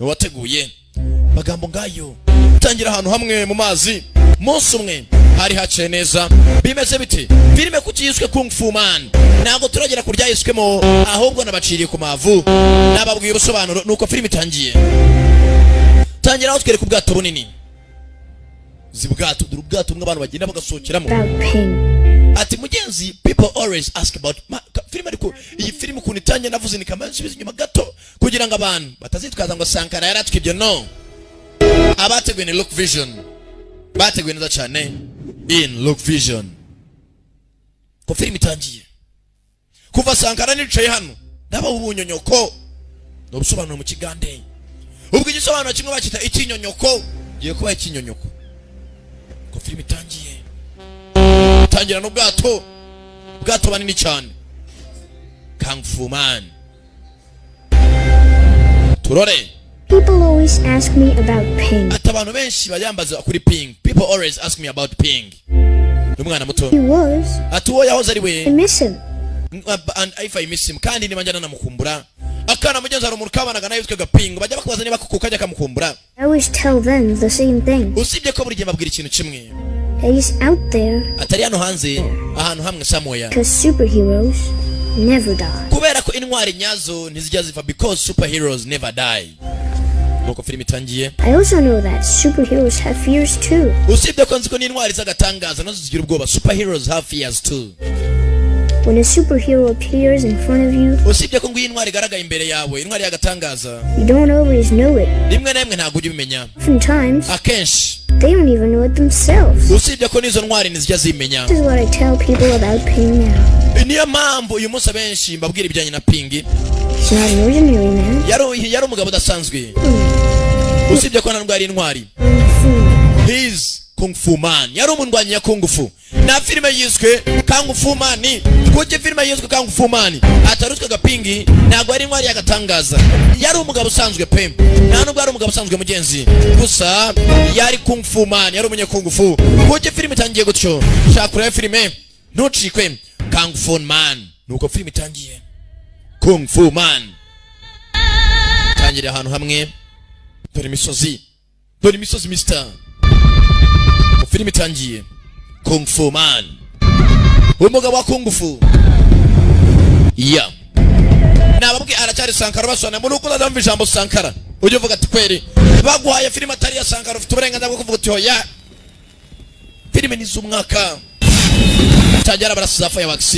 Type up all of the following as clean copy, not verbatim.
Ni wateguye magambo ngayo. Tangira ahantu hamwe mu mazi, munsi umwe hari haciye neza. Bimeze bite filime? Kuki yiswe Kung Fu Man? Ntabwo turagera ku ryayiswemo, ahubwo nabaciriye ku mavu, nababwiye ubusobanuro nuko filime itangiye. Tangira aho twereka ubwato bunini, zi bwato, dore ubwato bumwe abantu bagenda bagasohokeramo. About Ping. Ati mugenzi, people always ask about filime. Ariko iyi filime ukuntu itangiye, navuze ni kamara nsubiza inyuma gato kugira ngo abantu batazitwaza ngo Sankara yaratwibye. No abateguye ni Look Vision, bateguye neza cyane in Look Vision. Ko filime itangiye kuva Sankara nicaye hano, ndaba ubunyonyoko ni ubusobanuro mu Kigande. Ubwo igisobanuro kimwe bakita ikinyonyoko, giye kuba ikinyonyoko. Ko filime itangiye, tangira n'ubwato, ubwato banini cyane, Kung Fu Man, turore. People always ask me about Ping. Ati abantu benshi bayambaza kuri Ping. People always ask me about Ping. Ni umwana muto. He was. Ati uwo yahoze ari we. I miss him. And if I miss him, kandi niba njyana namukumbura. Akana mugenzi, hari umuntu kabanaga nawe witwaga Ping, bajya bakubaza niba kuko kajya kamukumbura. I always tell them the same thing. Usibye ko buri gihe mbabwira ikintu kimwe. He's out there Atari hano hanze ahantu hamwe, somewhere. because superheroes never die. Kubera ko intwari nyazo ntizijya zipfa, because superheroes never die. Nuko filime itangiye. I also know that superheroes have fears too. Usibye ko nzi ko n'intwari z'agatangaza nazo zigira ubwoba. Superheroes have fears too. When a superhero appears in front of you, Usibye ko ngo iyo intwari igaragaye imbere yawe, intwari y'agatangaza, you don't always know it. rimwe na rimwe ntabwo ujya ubimenya. Oftentimes, Akenshi they don't even know it themselves. usibye ko n'izo ntwari ntizijya zimenya. This is what I tell people about Ping now. Niyo mpamvu uyu munsi abenshi mbabwira ibijyanye na Ping. He's not an ordinary man. Yari umugabo udasanzwe, usibye ko nta ari intwari. Fu. He's Kung Fu Man, yari umundwanyi ya Kung Fu, na filime yiswe Kung Fu Man. Kuki filime yiswe Kung Fu Man? Atarutwaga Pingi, ntabwo ari intwari y'agatangaza, yari umugabo usanzwe pe. Nta nubwo ari umugabo usanzwe mugenzi, gusa yari Kung Fu Man, yari umunye Kung Fu. Kuki filime itangiye gutyo? Shaka urebe filime, ntucikwe. Kung Fu Man, nuko filime itangiye. Kung Fu Man tangiriye ahantu hamwe, dore imisozi, dore imisozi mister. Filime itangiye, Kung Fu Man, umugabo wa Kung Fu ya nababwiye aracyari Sankara. Basobanura muri uko uzazamva ijambo Sankara, ujye uvuga ati kweri baguhaye filime atari iya Sankara, ufite uburenganzira bwo kuvuga uti hoya. Filime ni iz'umwaka. Tangira barasiza fireworks,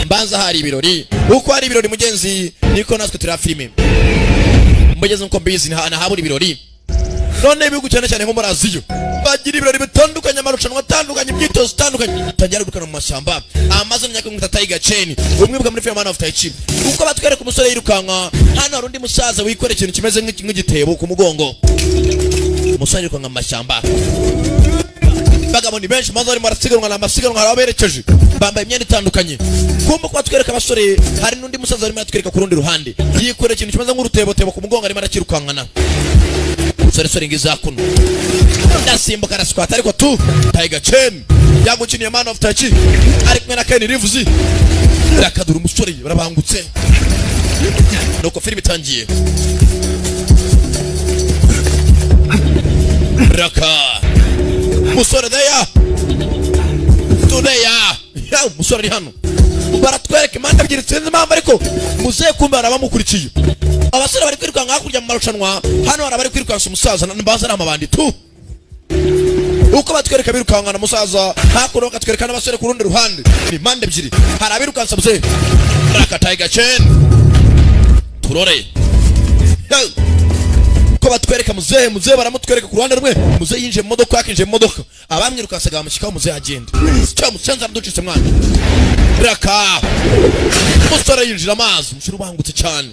mbanza hari ibirori. Uko hari ibirori mugenzi, niko natwe turi filime mugeze. Nkuko mbizi, ntahabura ibirori. None ibihugu cyane cyane nko muri Aziya bagira ibirori bitandukanye, amarushanwa atandukanye, imyitozo itandukanye. Tangira gukana mu mashyamba Amazon, nyakumwe Tiger Chain, umwibuka muri film Man of Tai Chi. Uko batwereka umusore yirukanka, hano hari undi musaza wikorera ikintu kimeze nk'igitebo ku mugongo. Umusore yirukanka mu mashyamba, bagabo ni benshi maze barimo barasiganwa, ni amasiganwa. Hari aberekeje bambaye imyenda itandukanye. Kumva ko batwereka abasore, hari n'undi musaza arimo aratwereka ku rundi ruhande, yikorera ikintu kimeze nk'urutebotebo ku mugongo, arimo arakirukankana. Umusore sore ngiza kuno, ndasimbuka, arasquat, ariko tu Tiger Chain yagukiniye Man of Tai Chi, ari kumwe na Ken Reeves. Rakadura umusore, barabangutse. Nuko filime itangiye. Raka musore deya tudeya ya umusore ari hano, baratwereka impande ebyiri, sinzi impamvu, ariko muzehe kumbe hari abamukurikiye. Abasore bari kwirukanka hakurya mu marushanwa, hano hari abari kwirukansa umusaza, mbaza ari amabandi tu. Uko batwereka birukankana umusaza hakuno, bakatwereka n'abasore ku rundi ruhande, ni impande ebyiri, hari abirukansa muzehe. Raka Tiger Chain, turore. Yo! Ko batwereka muzehe, muzehe baramutwereka ku ruhande rumwe. Muzehe yinjiye mu modoka, yakinjiye mu modoka, abamwirukansaga bamushyikaho, muzehe agenda cyo musenza araducitse mwana. Raka umusore yinjira amazi, umusore ubangutse cyane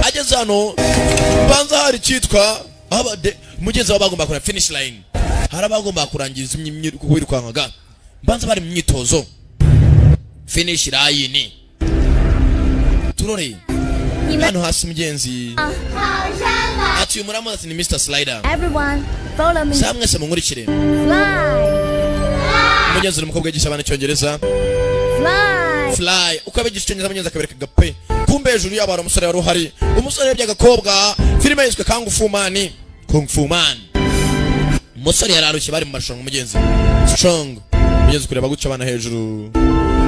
ageze hano, banza hari icyitwa aho mugenzi wabo bagomba kureba finish line, hari abagomba kurangiza wirukankaga, banza bari mu myitozo, finish line. Turore hano hasi mugenzi, ati uyu muramuzi, ati ni Mr Slider. Everyone, follow me. Sa mwese munkurikire. Fly, Mugenzi, ni umukobwa yigisha abana Icyongereza. fly. Fly, uko abigisha Icyongereza mugenzi, akabereka agape Kumbe hejuru yabo hari umusore wari uhari. Umusore yarebye agakobwa. Filime yiswe Kung Fu Man. Kung Fu Man. Umusore yararushye, bari mu marushanwa. Umugenzi strong, umugenzi kureba gutya abana hejuru.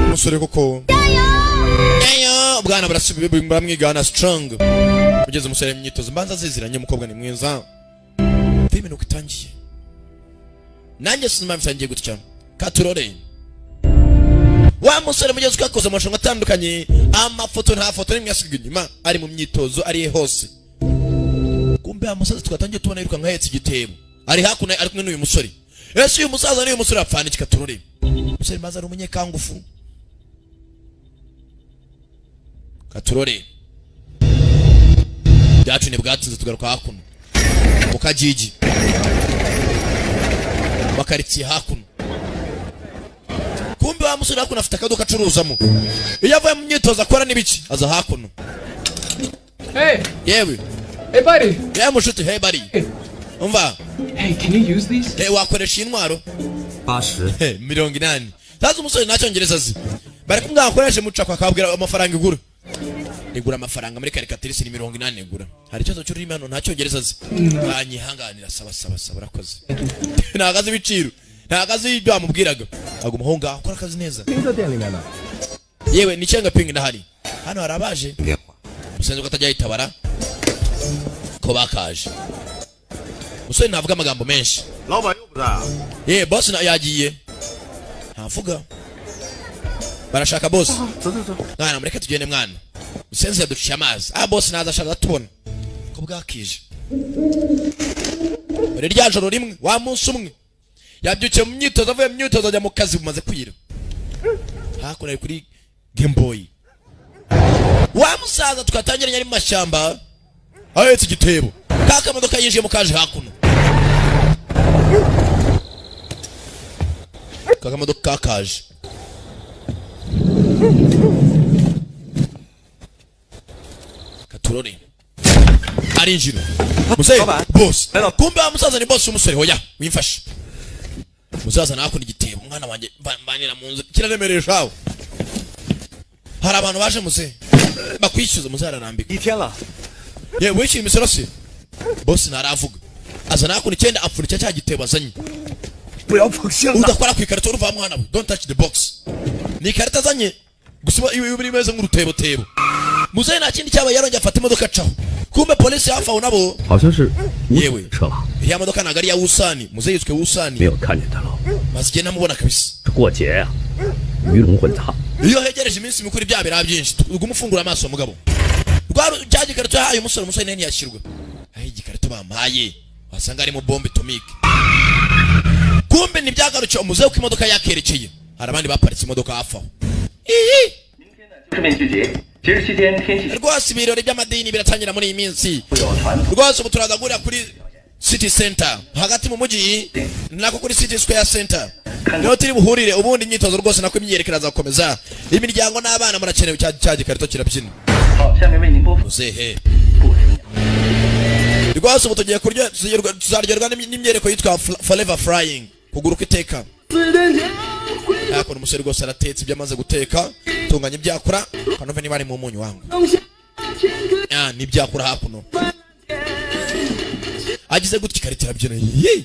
Umusore koko Yayo, bwana baramwigana strong. Ugeze umusore mu myitozo mbanza aziziranye, umukobwa ni mwiza. Filime nuko itangiye, nanjye sinzi impamvu itangiye gutya. Katurore wa musore mugezi uko yakoze amarushanwa atandukanye, amafoto, nta foto n'imwe yasigaye inyuma, ari mu myitozo, ari hose. Kumbe wa musaza twatangiye tubona yirukanka ahetse igitebo ari hakuno, ari kumwe n'uyu musore. Ese uyu musaza n'uyu musore apfana iki? Katurore umusore maze ari umunyekangufu. Katurore byacu ntibwatinze, tugaruka hakuno mu kagigi mu karitsiye hakuno. Kumbe wa musore hakuno afite akaduka acuruzamo. Iyo avuye mu myitozo akora n'ibiki, aza hakuno. Hey, Yewe. hey, buddy. Yewe mushuti, hey buddy, umva. Hey, can you use these? Hey, wakoresha iyi ntwaro? 80。 Hey, 80. Sasa umusore nta cyongereza azi, bari kumubwira akoreshe mucako, akabwira amafaranga igura. Igura amafaranga muri karikatirisi ni 80 igura. Hari ikibazo cy'ururimi hano, nta cyongereza azi. Banyihanganira, saba saba saba, urakoze. Ntabwo azi ibiciro, ntabwo azi ibyo bamubwiraga, aguma aho ngaho akora akazi neza. 冰在店里面呢。 Yewe, ni cyenga pingi ndahari hano, hari abaje. 电话。 Musenze ko atajya yitabara ko bakaje. Umusore ntavuga amagambo menshi. 老板又不在啊？ Ye boss na yagiye, ntavuga. Barashaka boss. 走走走。 Mwana, mureke tugende mwana. Musenzi yaduciye amazi. Ah, boss naza ashaka tubona ko bwakije. Muri rya joro rimwe, wa munsi umwe yabyukiye mu myitozo, avuye mu myitozo ajya mu kazi, bumaze kwira. Hakuno ari kuri Game Boy. Wa musaza twatangiranye ari mu mashyamba ahetse igitebo, ka kamodoka yinjiyemo kaje hakuno, ka kamodoka kakaje. Katurore arinjira muzehe boss. Kumbe wa musaza ni boss w'umusore. Hoya wimfashe musaza, nakunda igitebo umwana wanjye mbanira mu nzu kiraremereye shawe. Hari abantu baje muzehe bakwishyuza. Muzehe ararambika. 一天了， Yewe, wishyuye imisoro se? Boss ntaravuga, aza nakunda icyenda apfundikira cya gitebo azanye. 不要碰箱子。 Udakora ku ikarito uruva mwana we, don't touch the box. Ni ikarito azanye gusa iba imeze nk'urutebotebo. Muzehe nta kindi cyabaye, yarongeye afata imodoka acaho. Kumbe polisi hafi aho nabo. 好像是吴 Yewe. 车吧？ Iriya modoka ntabwo ari iya Wusani? Muzehe yitwe 没 Wusani. 有看见他了。 Maze igihe ntamubona kabisa. 这过节呀、鱼龙混杂。 Iyo hegereje iminsi mikuru ibyaha biraba byinshi. Ugume ufungura amaso mugabo. Rwa cya gikarito yahaye umusore, umusore nawe ntiyashyirwa aho. Igikarito bamuhaye wasanga harimo bombe atomike. Kumbe ntibyagarukiye umuzehe uko imodoka yakerekeye, hari abandi baparitse imodoka hafi aho. Iyi 是面具节。节日期间天气 Rwose ibirori by'amadini biratangira muri iyi minsi. 会有传统 Rwose ubu turaza guhurira kuri city center hagati mu mujyi, nako kuri city square center niho turi buhurire. Ubundi imyitozo rwose nako imyiyerekano irazakomeza. Imiryango n'abana murakenewe. Cya gikarito kirabyina. 好，下面为您播放 Muzehe 不停。 rwose ubu tugiye kurya, tuzaryoherwa n'imyereko yitwa forever flying, kuguruka iteka. Hakuno umusore rwose aratetse ibyo amaze guteka, tunganya ibyakura kanove niba ari mu munyu wangu. Ah, n'ibyakura. Hakuno agize gutya ikarita irabyina. Ye,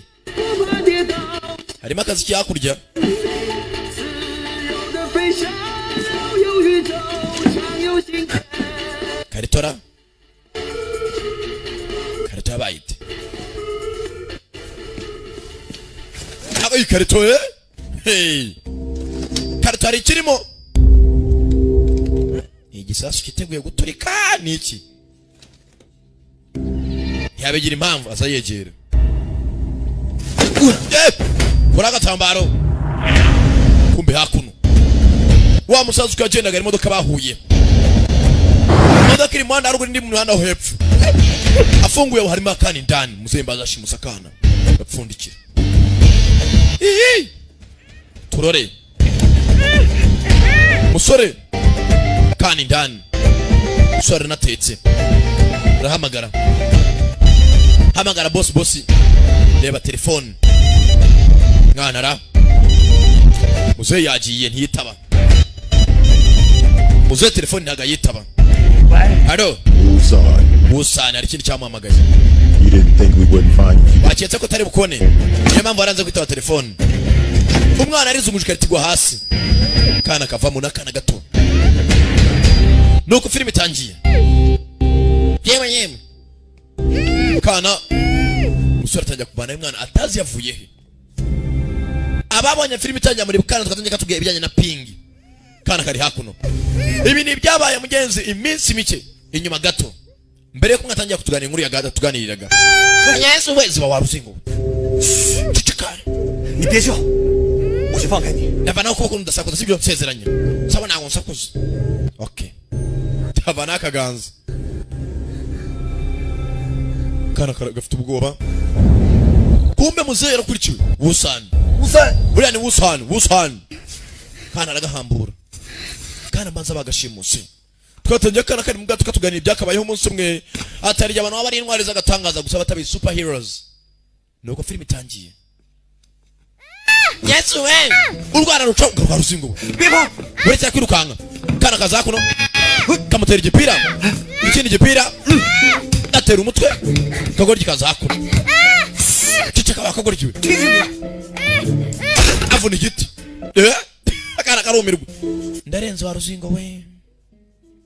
harimo akazi hakurya. Karitora, karito yabaye ite? Aba iyi karito, eh? Hey. Karito hari ikirimo? Ni igisasu cyiteguye guturika? Ni iki? Ntiyabigira impamvu aza yegera. Eh! Kuri agatambaro. Kumbe hakuno wa musaza uko yagendaga, imodoka bahuye, imodoka iri mu muhanda haruguru, indi mu muhanda wo hepfo. Afunguye harimo akana indani. Muzehe mbaza ashimusa akana bapfundikira. Iyi turore musore kana indani. Musore aranatetse, arahamagara, hamagara boss. Boss reba telefone mwana ra. Muzehe yagiye ntiyitaba. Muzehe telefone ntabwo ayitaba. Alo. Wusan, Wusani, hari ikindi cyamuhamagaye. You didn't think we wouldn't find you. Waketse ko utari bukone, niyo mpamvu waranze kwitaba telefone. Umwana arizunguje ikarita igwa hasi, kana kavamo n'akana gato. Nuko filime itangiye. Yewe yewe, kana umusore atangira kuvana umwana atazi yavuye he. Ababonye filime itangira muri kana tukatangira katubwira ibijyanye na pingi. Kana kari hakuno. Ibi ni ibyabaye mugenzi iminsi mike inyuma gato mbere yuko mwatangira kutuganira inkuru ya tuganiriraga. Yesu we, ziba waruzingo, ceceka. 你别叫，我就放开你。 Ndavanaho ukuboko ndasakuza, sibyo? Nsezeranya. Sawa, ntabwo nsakuza. Okay, ndavanaho akaganza. Kana gafite ubwoba. Kumbe muzehe yarakurikiwe. Wusani. 吴三， Buriya ni Wusani. Wusani kana aragahambura. Kana mbanza bagashimuse. Twatangiye akana kari mu bwato katuganira ibyakabayeho umunsi umwe, atari abantu baba ari intwari z'agatangaza gusa, batabizi, super heroes. Nuko filime itangiye. Yesu we, urwana ruca rwa ruzingo. 别跑！ Uretse kwirukanka, kana kaza kuno kamutera igipira, ikindi gipira gatera umutwe kagoryi kaza hakuno. Ceceka wakagoryiwe. Avuna igiti. Eh, akana karumirwa. Ndarenze wa ruzingo we,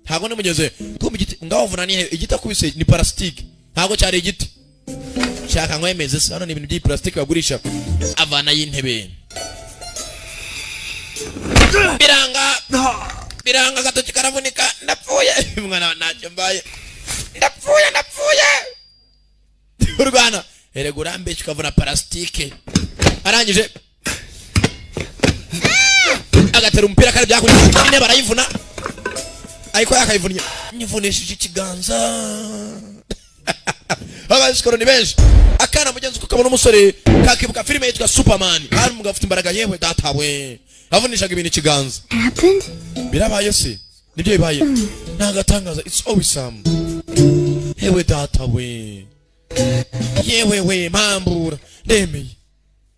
ntabwo nimugeze kumva igiti ngaho vuna. Ni igiti akubise, ni parasitike, ntabwo cyari igiti. Shaka nkwemeze se, hano ni ibintu by'iyi bagurisha. Avana y'intebe, biranga biranga, agatoki karavunika. Ndapfuye mwana, ntacyo mbaye, ndapfuye, ndapfuye. Urwana erega urambeshya ukavuna parasitike. Arangije agatera umupira kari byakuriye intebe arayivuna, ariko yakayivunnye nyivunishije ikiganza. Abasikoro ni benshi. Akana mugenzi uko kabona umusore kakibuka filime yitwa Superman, hari umugabo ufite imbaraga. Yewe data we, avunishaga ibintu ikiganza. Happened? Birabaye se? Nibyo bibaye, ni agatangaza. It's awesome. Yewe data we, yewe we, mpambura, ndemeye,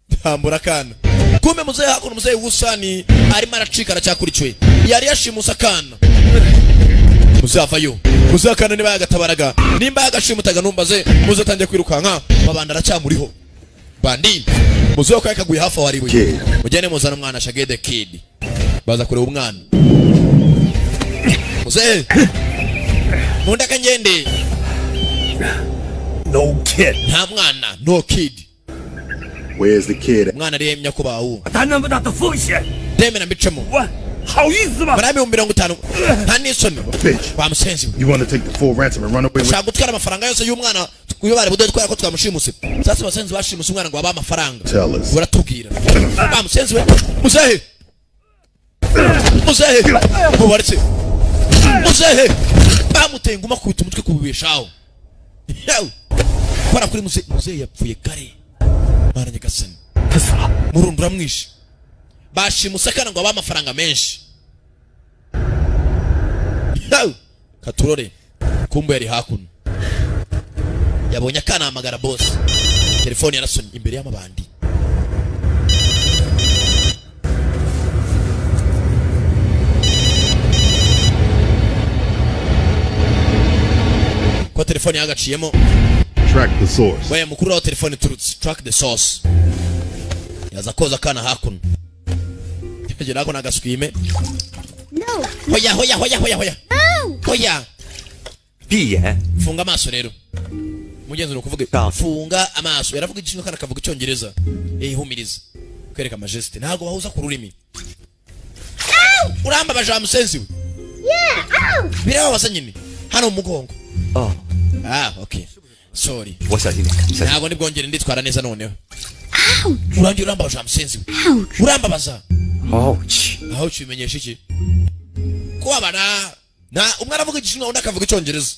mpambura akana. Kumbe muzehe hakuno, muzehe wusani arimo aracika, aracyakurikiwe, yari yashimuse akana. Muzehe avayo. Muzehe akana niba yagatabaraga, nimba yagashimutaga, numbaze. Muzehe atangiye kwirukanka, mabanda aracyamuriho bandi. Muzehe ko yakaguye hafi aho ari we. Kid. Mujyane muzana umwana shagede kid. Baza kureba umwana. Muzehe mundeke ngende. No kid， Nta mwana, no kid. Where's the kid? Umwana ariyemya ko bawu. 担那么大的风险， Ndemera mbicemo. 我好意思吗？ Muri 50,000, nta n'isoni? Bitch. Wa musenzi we. You want to take the full ransom and run away with Ushaka gutwara amafaranga yose y'umwana iyo bari buduhe twara ko twamushimuse? Sasa abasenzi bashimuse umwana ngo babahe amafaranga. Tell us. Uratubwira wa musenzi we. Muzehe, muzehe mubaretse. Muzehe bamuteye inguma, akubita umutwe ku bibeshaho. Yawe kora kuri muzehe. Muzehe yapfuye kare. Mana nyagasani. 他死了。 Murundi uramwishe. Bashimuse akana ngo babahe amafaranga menshi. Yawe katurore. Kumbe yari hakuno, yabonye akana, ahamagara boss. Telefone yarasonye imbere y'amabandi. Ko telefone yagaciyemo. Track the source. We mukuru aho telefone iturutse, track the source. Yaza koza akana hakuno, yagera hakuno agaswime. No. Hoya hoya hoya hoya hoya. No. Hoya. 闭眼， Funga amaso rero mugenzi, ni ukuvuga Ah. funga amaso. Yaravuga igishinwa kandi akavuga icyongereza. Ihumiriza kwereka majesté, ntabwo bahuza ku rurimi. Urambabaje wa musenzi we. Yeah. Ow. Birababaza nyine hano mu mugongo. 哦， Ah, okay, sorry. 我小心点，你小心。 Ntabwo nibwongere, nditwara neza noneho. Urangiye urambabaje wa musenzi we. Ouch. Urambabaza. Ouch！ Aho ukimenyesha iki kubabara na umwe aravuga igishinwa undi akavuga icyongereza,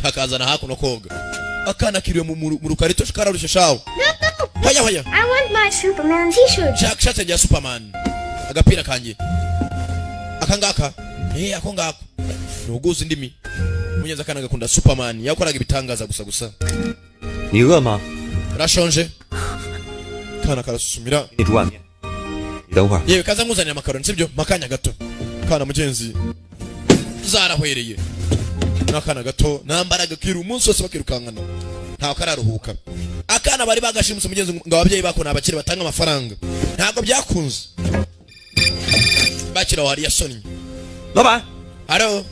akazana hakuno koga. Akana kiriwe mu rukarito kararushye shawo. Hoya hoya. I want my Superman t-shirt. Shaka ishati yanjye ya Superman, agapira kanjye aka ngaka. Eh, ako ngako ni uguza indimi mugenzi. Akana gakunda Superman, yakoraga ibitangaza gusa gusa. 你饿吗？ Urashonje? Kana karasusumira. 给你煮碗面。你等会儿。 Yewe, kaza nkuzanira amakaroni, sibyo? Makanya gato kana mugenzi. Zarahwereye n'akana gato nta mbaraga, kira umunsi wose bakirukankana, ntawe kararuhuka. Akana bari bagashimuse mugenzi ngo ababyeyi bako ni abakire batanga amafaranga, ntabwo byakunze. Bakira aho hari yasonnye. 老板， Haro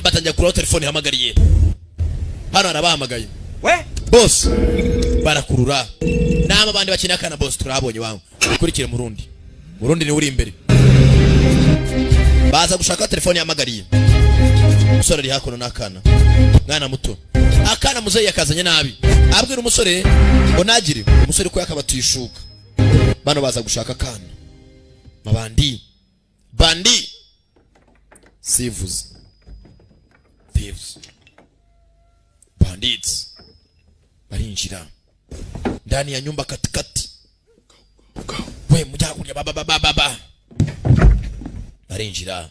batangira kuraho telefone ihamagariye hano, harabahamagaye. 喂， Boss barakurura nama abandi bakina akana. Boss turahabonye wangu, ukurikire murundi, murundi niwe uri imbere. Baza gushaka telefone yahamagariye. Umusore ari hakuno n'akana, mwana muto. Akana muzeyi yakazanye nabi, abwira umusore ngo ntagire umusore ko yakabatuye ishuka. Bano baza gushaka akana. Mabandi bandi sivuze, thieves, bandits barinjira ndani ya nyumba katikati. We mujya hakurya, ba ba ba ba ba ba barinjira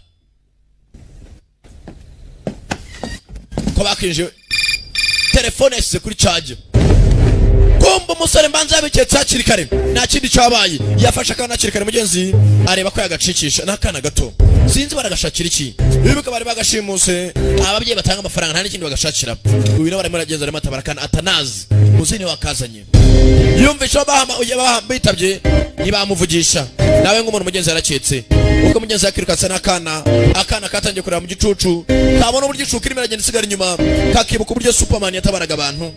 ko bakinjiye, telefone yashyize kuri charge. Kumva umusore mbanza yabiketse hakiri kare, nta kindi cyabaye, yafashe akana hakiri kare mugenzi, areba ko yagacikisha. N'akana gato sinzi baragashakira iki. Bibuka bari bagashimuse ababyeyi batanga amafaranga, nta n'ikindi bagashakira. Uyu nawe arimo aragenda, arimo atabara akana atanazi. Muzehe niwe wakazanye, yumvisha bahama bitabye ntibamuvugisha nawe nk'umuntu. Mugenzi yaraketse ubwo mugenzi yakirukatse n'akana. Akana katangiye kureba mu gicucu, kabona uburyo ishuka irimo iragenda isigara inyuma, kakibuka uburyo Superman yatabaraga abantu,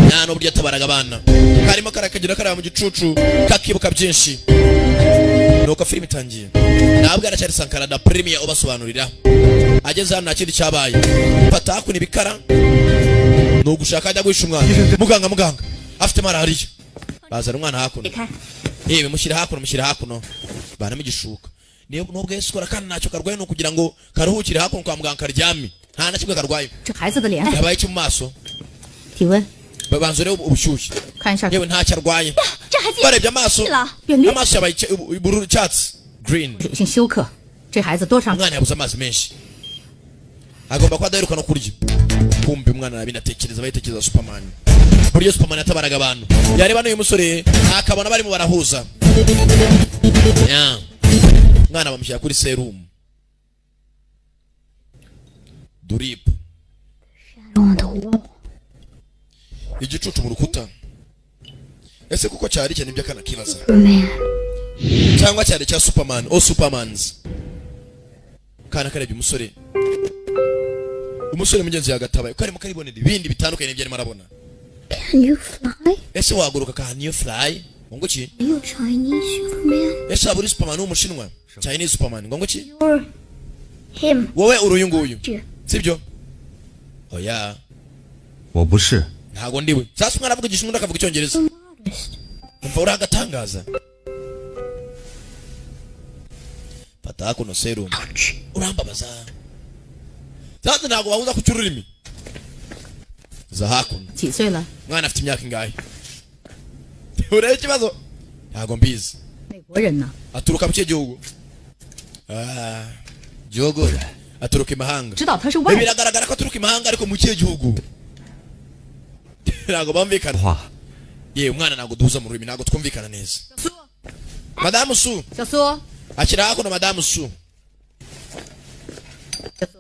nta n'uburyo yatabaraga abana. Karimo karakagenda kareba mu gicucu, kakibuka byinshi. Nuko filime itangiye, ntabwo aracyari Sankara da Premier ubasobanurira. Ageze hano nta kindi cyabaye, fata hakuno ibikara ni ugushaka ajya guhisha umwana. Muganga, muganga, afite malariya. Bazana umwana hakuno. Yewe, mushyira hakuno, mushyira hakuno, banamo igishuka. Niyo nubwo Yesu ukora kandi ntacyo karwaye, ni ukugira ngo karuhukire hakuno kwa muganga karyame, nta na kimwe karwaye. 这孩子的脸， Yabaye iki mu maso? 体温， Babanza urebe ubushyuhe. 看一下。 Yewe, ntacyo arwaye. 这孩子 Barebye amaso, 了， amaso yabaye ubururu, icyatsi, green. 水性休克，这孩子多长？ Umwana yabuze amazi menshi, agomba kuba adaheruka no kurya. Kumbe umwana arabinatekereza, bayitekereza Superman, buryo Superman yatabaraga abantu. Yareba n'uyu musore akabona barimo barahuza. Ya. Umwana bamushyira kuri serumu, drip. On the wall. Igicucu mu rukuta, ese kuko cyari icyo? Nibyo akana kibaza. Superman. Cyangwa cyari cya Superman o supermans? Kana karebye umusore, umusore mugenzi yagatabaye karimo karibonera ibindi bitandukanye n'ibyo arimo arabona. Can you fly? Ese waguruka? Can you fly? Ngo iki? Are you a Chinese Superman? Ese waba uri Superman w'umushinwa, Chinese Superman? Ngo iki? You're him. Wowe uri uyu nguyu? Yeah. Sibyo? Oya. 我不是， Ntago ndiwe. Sasa umwana avuga igishinwa, undi akavuga icyongereza. Modest. Umva uri agatangaza. Fata hakuno serumu. Urambabaza. Sasa ntabwo bahuza ku cy'ururimi. Za hakuno. 几岁了？ Mwana afite imyaka ingahe? Urebe ikibazo, ntabwo mbizi. 美国人呢？ Aturuka mu kihe gihugu? Ah, gihugu aturuka imahanga. 知道他是外国。 Biragaragara ko aturuka imahanga, ariko mu kihe gihugu ntabwo bumvikana. 话 Yewe umwana, ntabwo duhuza mu rurimi, ntabwo twumvikana neza. Madamu Su. 小苏， Akira hakuno, madamu Su. 小苏，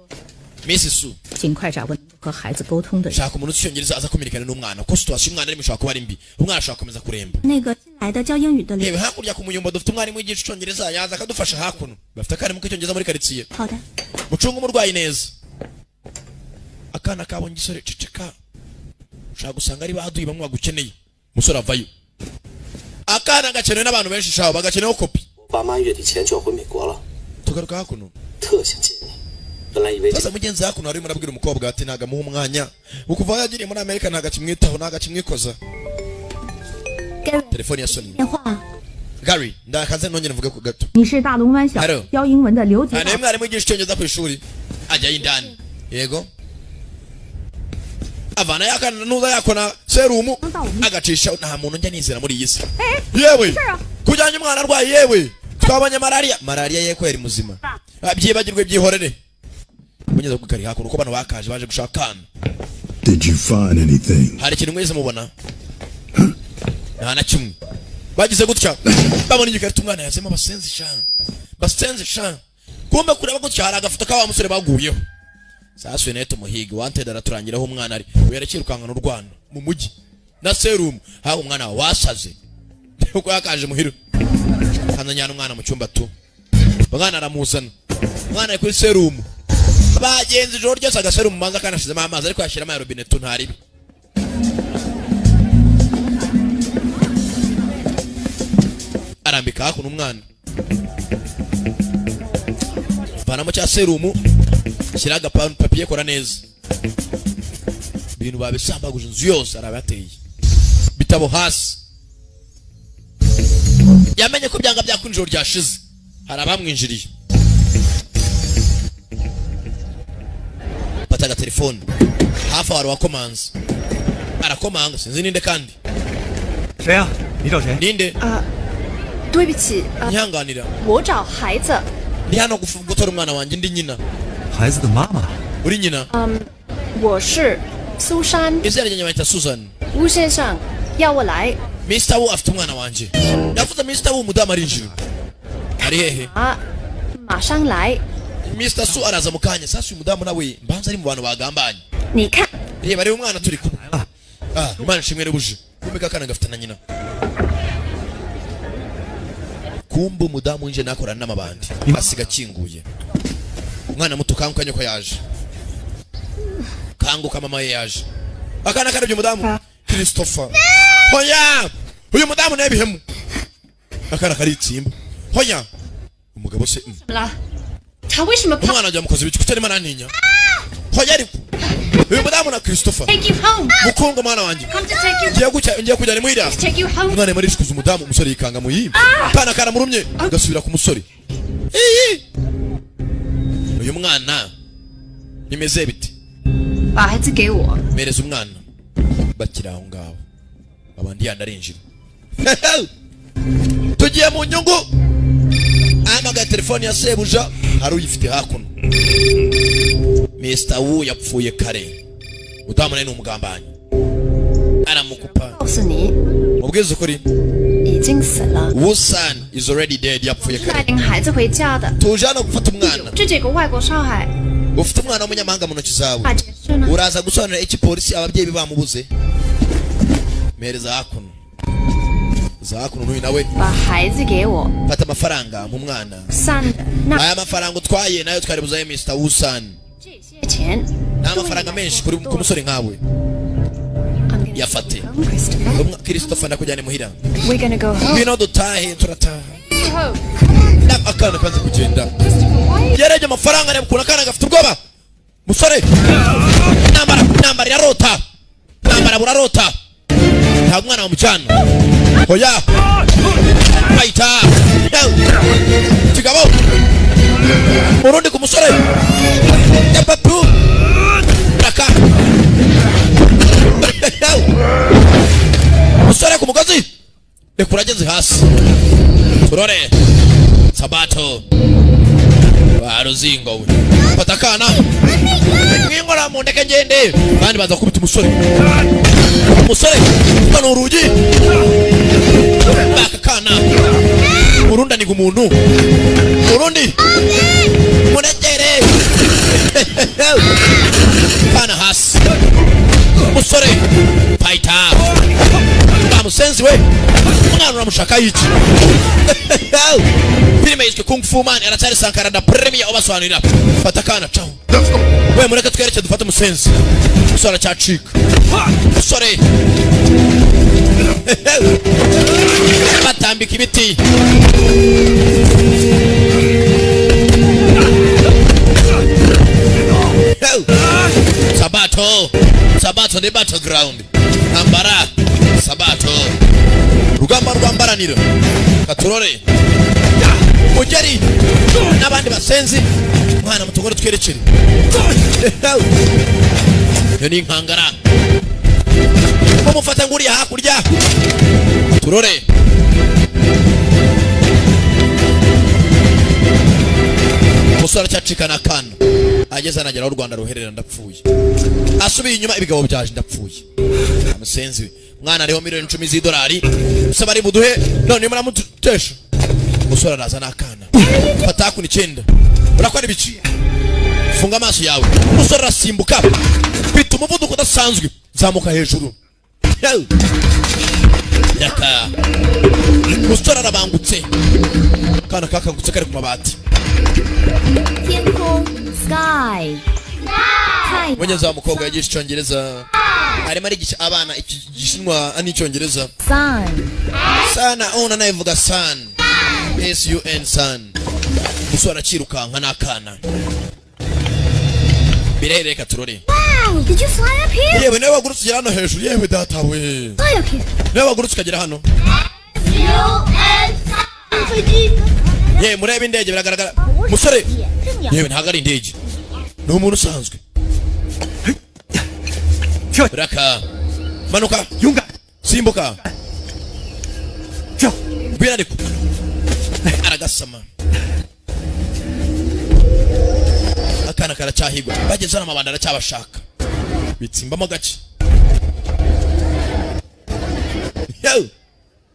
Miss Su. 尽快找个能够和孩子沟通的人。 Shaka umuntu uzi icyongereza aza kumenyekana n'umwana, kuko situation umwana arimo ishobora kuba ari mbi, umwana ashobora gukomeza kuremba. 那个新来的教英语的刘， Yewe, hakurya ku muyumbo dufite umwarimu wigisha icyongereza, yaza akadufasha. Hakuno bafite akarimu k'icyongereza muri karitsiye. 好的， Mucunge umurwayi neza. Akana kabonye igisore. Ceceka, ushobora gusanga ari baduyi bamwe bagukeneye. Umusore avayo, akana gakenewe n'abantu benshi shaho, bagakeneyeho kopi. 我爸妈月底前就要回美国了， Tugaruka hakuno. 特想见你。本来以为这 Sasa mugenzi hakuno arimo arabwira umukobwa ati ntago amuha umwanya, ukuva aho yagiriye muri Amerika ntago akimwitaho, ntago akimwikoza. Gary. Telefone ya soni. 电话。 Gary, ndakaze nongere mvuge ku gato. 你是大龙湾小 Hello. 教英文的刘杰 Aha niwe mwarimu wigisha icyongereza ku ishuri. Ajyayo indani, yego, avana yakana nuza yakona serumu agacisha. Nta muntu njya nizera muri iyi si yewe. Kujyanye umwana arwaye, yewe, twabonye malariya, malariya ye ko yari muzima. Ah, byibagirwe, byihorere. Munyeze ku kari hakuno uko bano bakaje baje gushaka akana. Did you find anything? Hari ikintu mwese mubona? Nta na kimwe. Bagize gutya babona igikarito umwana yazemo. Basenzi sha, basenzi sha. Kumbe kureba gutya hari agafoto ka wa musore baguyeho. Sasa uyu nawe tumuhiga, wanted, araturangiraho umwana ari. Uyu arakirukankana urwana mu mujyi na serumu hawe umwana wawe wasaze uko yakaje muhira. Kanzanyana umwana mu cyumba tu, umwana aramuzana. Umwana ari kuri serumu, bagenzi ijoro ryose. Agaserumu manza kanashizemo amazi, ariko yashyiramo ya robine tu, ntaribi. Arambika hakuno umwana, vanamo cya serumu, shyira agapapiye, kora neza ibintu babisambaguje inzu yose. Arabateye bitabo hasi, yamenye ko byanga byakunda ijoro ryashize hari abamwinjiriye. Fata agatelefone, hafi aho hari uwakomanze, arakomanga, sinzi ninde kandi. 谁呀、你找谁？ Ninde? 对不起， Nyihanganira. 我找孩子。 Ndi hano gutora umwana wanjye, ndi nyina. 孩子的妈妈。 Uri nyina? 我是苏珊。 Izina ryanjye banyita Susan. 吴先生要我来 Mr. Wu afite umwana wanjye. Yavuze Mr. Wu, umudamu arinjira. Ari hehe? 啊，马上来。 Mr. Su araza mu kanya. Sasa uyu mudamu nawe mbanza ari mu bantu bagambanye. 你看， Reba reba, umwana turi kumwe. Ah, Imana ishimwe ribuje. Kumbe kakana gafite na nyina. Kumbe umudamu winjiye nakorana n'amabandi asiga akinguye. Umwana muto, kanguka, nyoko yaje. Kanguka, mama ye yaje. Akana karabye umudamu. Christopher. Hoya! Uyu mudamu nawe bihemu. Akana karitsimba. Hoya! Umugabo se. 怎么了？他为什么怕 Umwana ajya mukozi biki kutarimo arantinya? Hoya, ariko uyu mudamu na Christopher. ？Take you home. Mukundwa, mwana wanjye. Come to take you. Ngiye gucya, ngiye kujyana imuhira. Take you home. Umwana arimo arishikuza umudamu, umusore yikanga mu yimba. Kana karamurumye, gasubira ku musore. Iyi! Uyu mwana bimeze bite? 把孩子给我。 Mpereza umwana. Bakiri aho ngaho, abandi yandi arinjira. Tugiye mu nyungu. Ahamagaye telefone ya sebuja, hari uyifite hakuno. Mr. Wu yapfuye kare, mudamu nawe ni umugambanyi, aramukupa. 告诉你， Mubwize ukuri. 已经死了。 Wusan is already dead, yapfuye 是来 kare. 领孩子回家的。 Tuje hano gufata umwana. 这几个外国少海 Ufite umwana w'umunyamahanga mu ntoki zawe. 大解释呢？ Uraza gusobanurira iki polisi ababyeyi be bamubuze? Mpereza hakuno, za hakuno n'uyu nawe. 把孩子给我。 Fata amafaranga mu mwana. 散的那 Aya mafaranga utwaye nayo twari buzaye Mr. Wusan. 这些钱 Ni amafaranga menshi kuri ku musore nkawe. I'm gonna Yafate. take you home, Christopher. Christopher, ndakujyana imuhira. We're gonna go home. Ngwino dutahe, turataha. Home. Akana kanze kugenda. Christopher, why? Yarebye amafaranga, areba ukuntu akana gafite ubwoba. Musore, intambara, intambara irarota, intambara burarota, ntabwo umwana wamujyana. Hoya, bayita kigabo urundi ku musore yapapu raka musore ku mugozi, reka urageze hasi. Turore sabato baruzingo we, fata akana mwingora mu ndeke ngende. Abandi baza kubita umusore, umusore mbona urugi baka kana urundi aniga umuntu urundi muregere kana hasi. Musore fayita bamusenzi we, umwana uramushaka yiki? Filime yiswe Kung Fu Man, aracyari Sankara da Premier ubasobanurira. Fata akana caho we, mureke twereke dufate umusenzi. Umusore aracyacika, umusore batambika ibiti. Sabato, sabato ni battleground, ambara sabato, rugamba rwambaranira. Katurore mugeri n'abandi basenzi, mwana mutugore twerekere iyo ni inkangara mumufate nguriya hakurya. Turore umusore aracyacikana akana, ageze anagera aho u Rwanda ruherera. Ndapfuye, asubiye inyuma, ibigabo byaje, ndapfuye musenzi we. Mwana ariho miliyoni 10 z'idolari, gusa bari buduhe none muramutesha. Umusore araza n'akana. Fata hakuno icyenda, urakora ibiki? Funga amaso yawe. Umusore arasimbuka, bita umuvuduko udasanzwe, zamuka hejuru. Yewe. Yaka, umusore arabangutse, akana kakangutse kari ku mabati. 天空 sky 太 Mugenzi wa mukobwa yigisha icyongereza, arimo arigisha abana igishinwa n'icyongereza. Sun. Sana ona nayivuga sun, s u n, sun. Umusore arakirukanka n'akana birere, reka turore. Wow! Did you fly up here? Yewe, niwe wagurutse ugera hano hejuru? Yewe data we! Fly up here. Niwe wagurutse ukagera hano? Yewe, murebe indege, biragaragara musore. Yewe, ntabwo ari indege, ni umuntu usanzwe. Raka, manuka. 勇敢， Simbuka. 跳！ Ngwino, ariko aragasama akana karacyahigwa. Bageze hano, amabanda aracyabashaka, bitsimbamo gake. Yewe,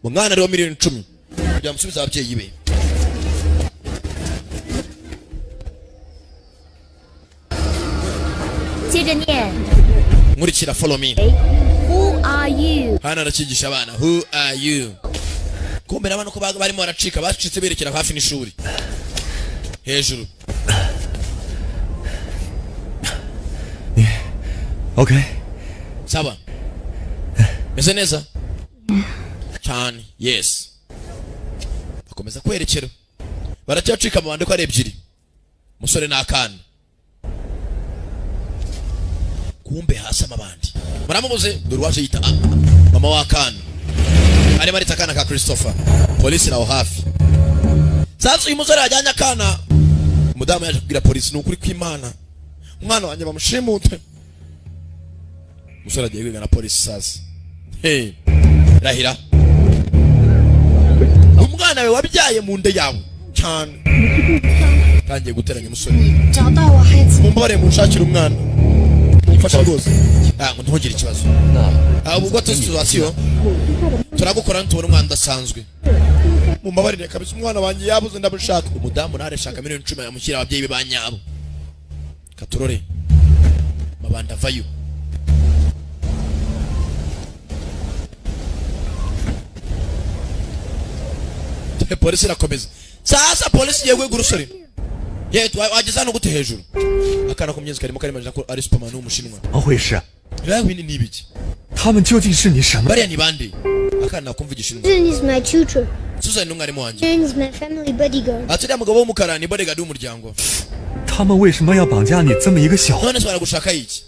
umwana ariho miliyoni 10 kugira musubize ababyeyi be. 接着念 Nkurikira, follow me. Who are you? Hano arakigisha abana "Who are you?" Kumbe n'abana uko barimo baracika, bacitse berekera hafi n'ishuri hejuru. OK， Sawa, meze neza cyane, yes. Bakomeza kwerekera, baracyacika amabandi ko ari ebyiri, umusore n'akana. Kumbe hasi amabandi muramubuze. Dore uwaje yita, ah, mama w'akana arimo arita akana ka Christopher. Polisi naho hafi. Sasa uyu musore yajyanye akana, umudamu yaje kubwira polisi: "Ni ukuri kw'Imana, umwana wanjye bamushimute." Umusore agiye kwiga na polisi. Sasa, hey, rahira umwana we wabyaye mu nda yawe cyane. Tangiye guteranya umusore. 找到我孩子， Mumbabarire, munshakire umwana, mumfashe rwose. Ah, ngo ntugire ikibazo. Ah, ubwo tuzi situation, turagukora nitubona umwana udasanzwe. Mumbabarire kabisa, umwana wanjye yabuze, ndamushaka. Umudamu ntareshaka miliyoni 10 yamushyira ababyeyi be ba nyabo. Katurore, mabanda avayo. Polisi irakomeza. Sasa polisi igiye guhiga urusore. Yewe, wageze hano gute hejuru? Akana ko myezi karimo karimajina ko ari Superman w'umushinwa. 怎么回事？ Biba bini ni ibiki? 他们究竟是你什么？ Bariya ni bande? Akana nakumva igishinwa. Susan is my tutor. Susan ni umwarimu wanjye. Susan is my family bodyguard. Ati uriya mugabo w'umukara ni bodyguard w'umuryango. 他们为什么要绑架你这么一个小？ None se baragushaka iki?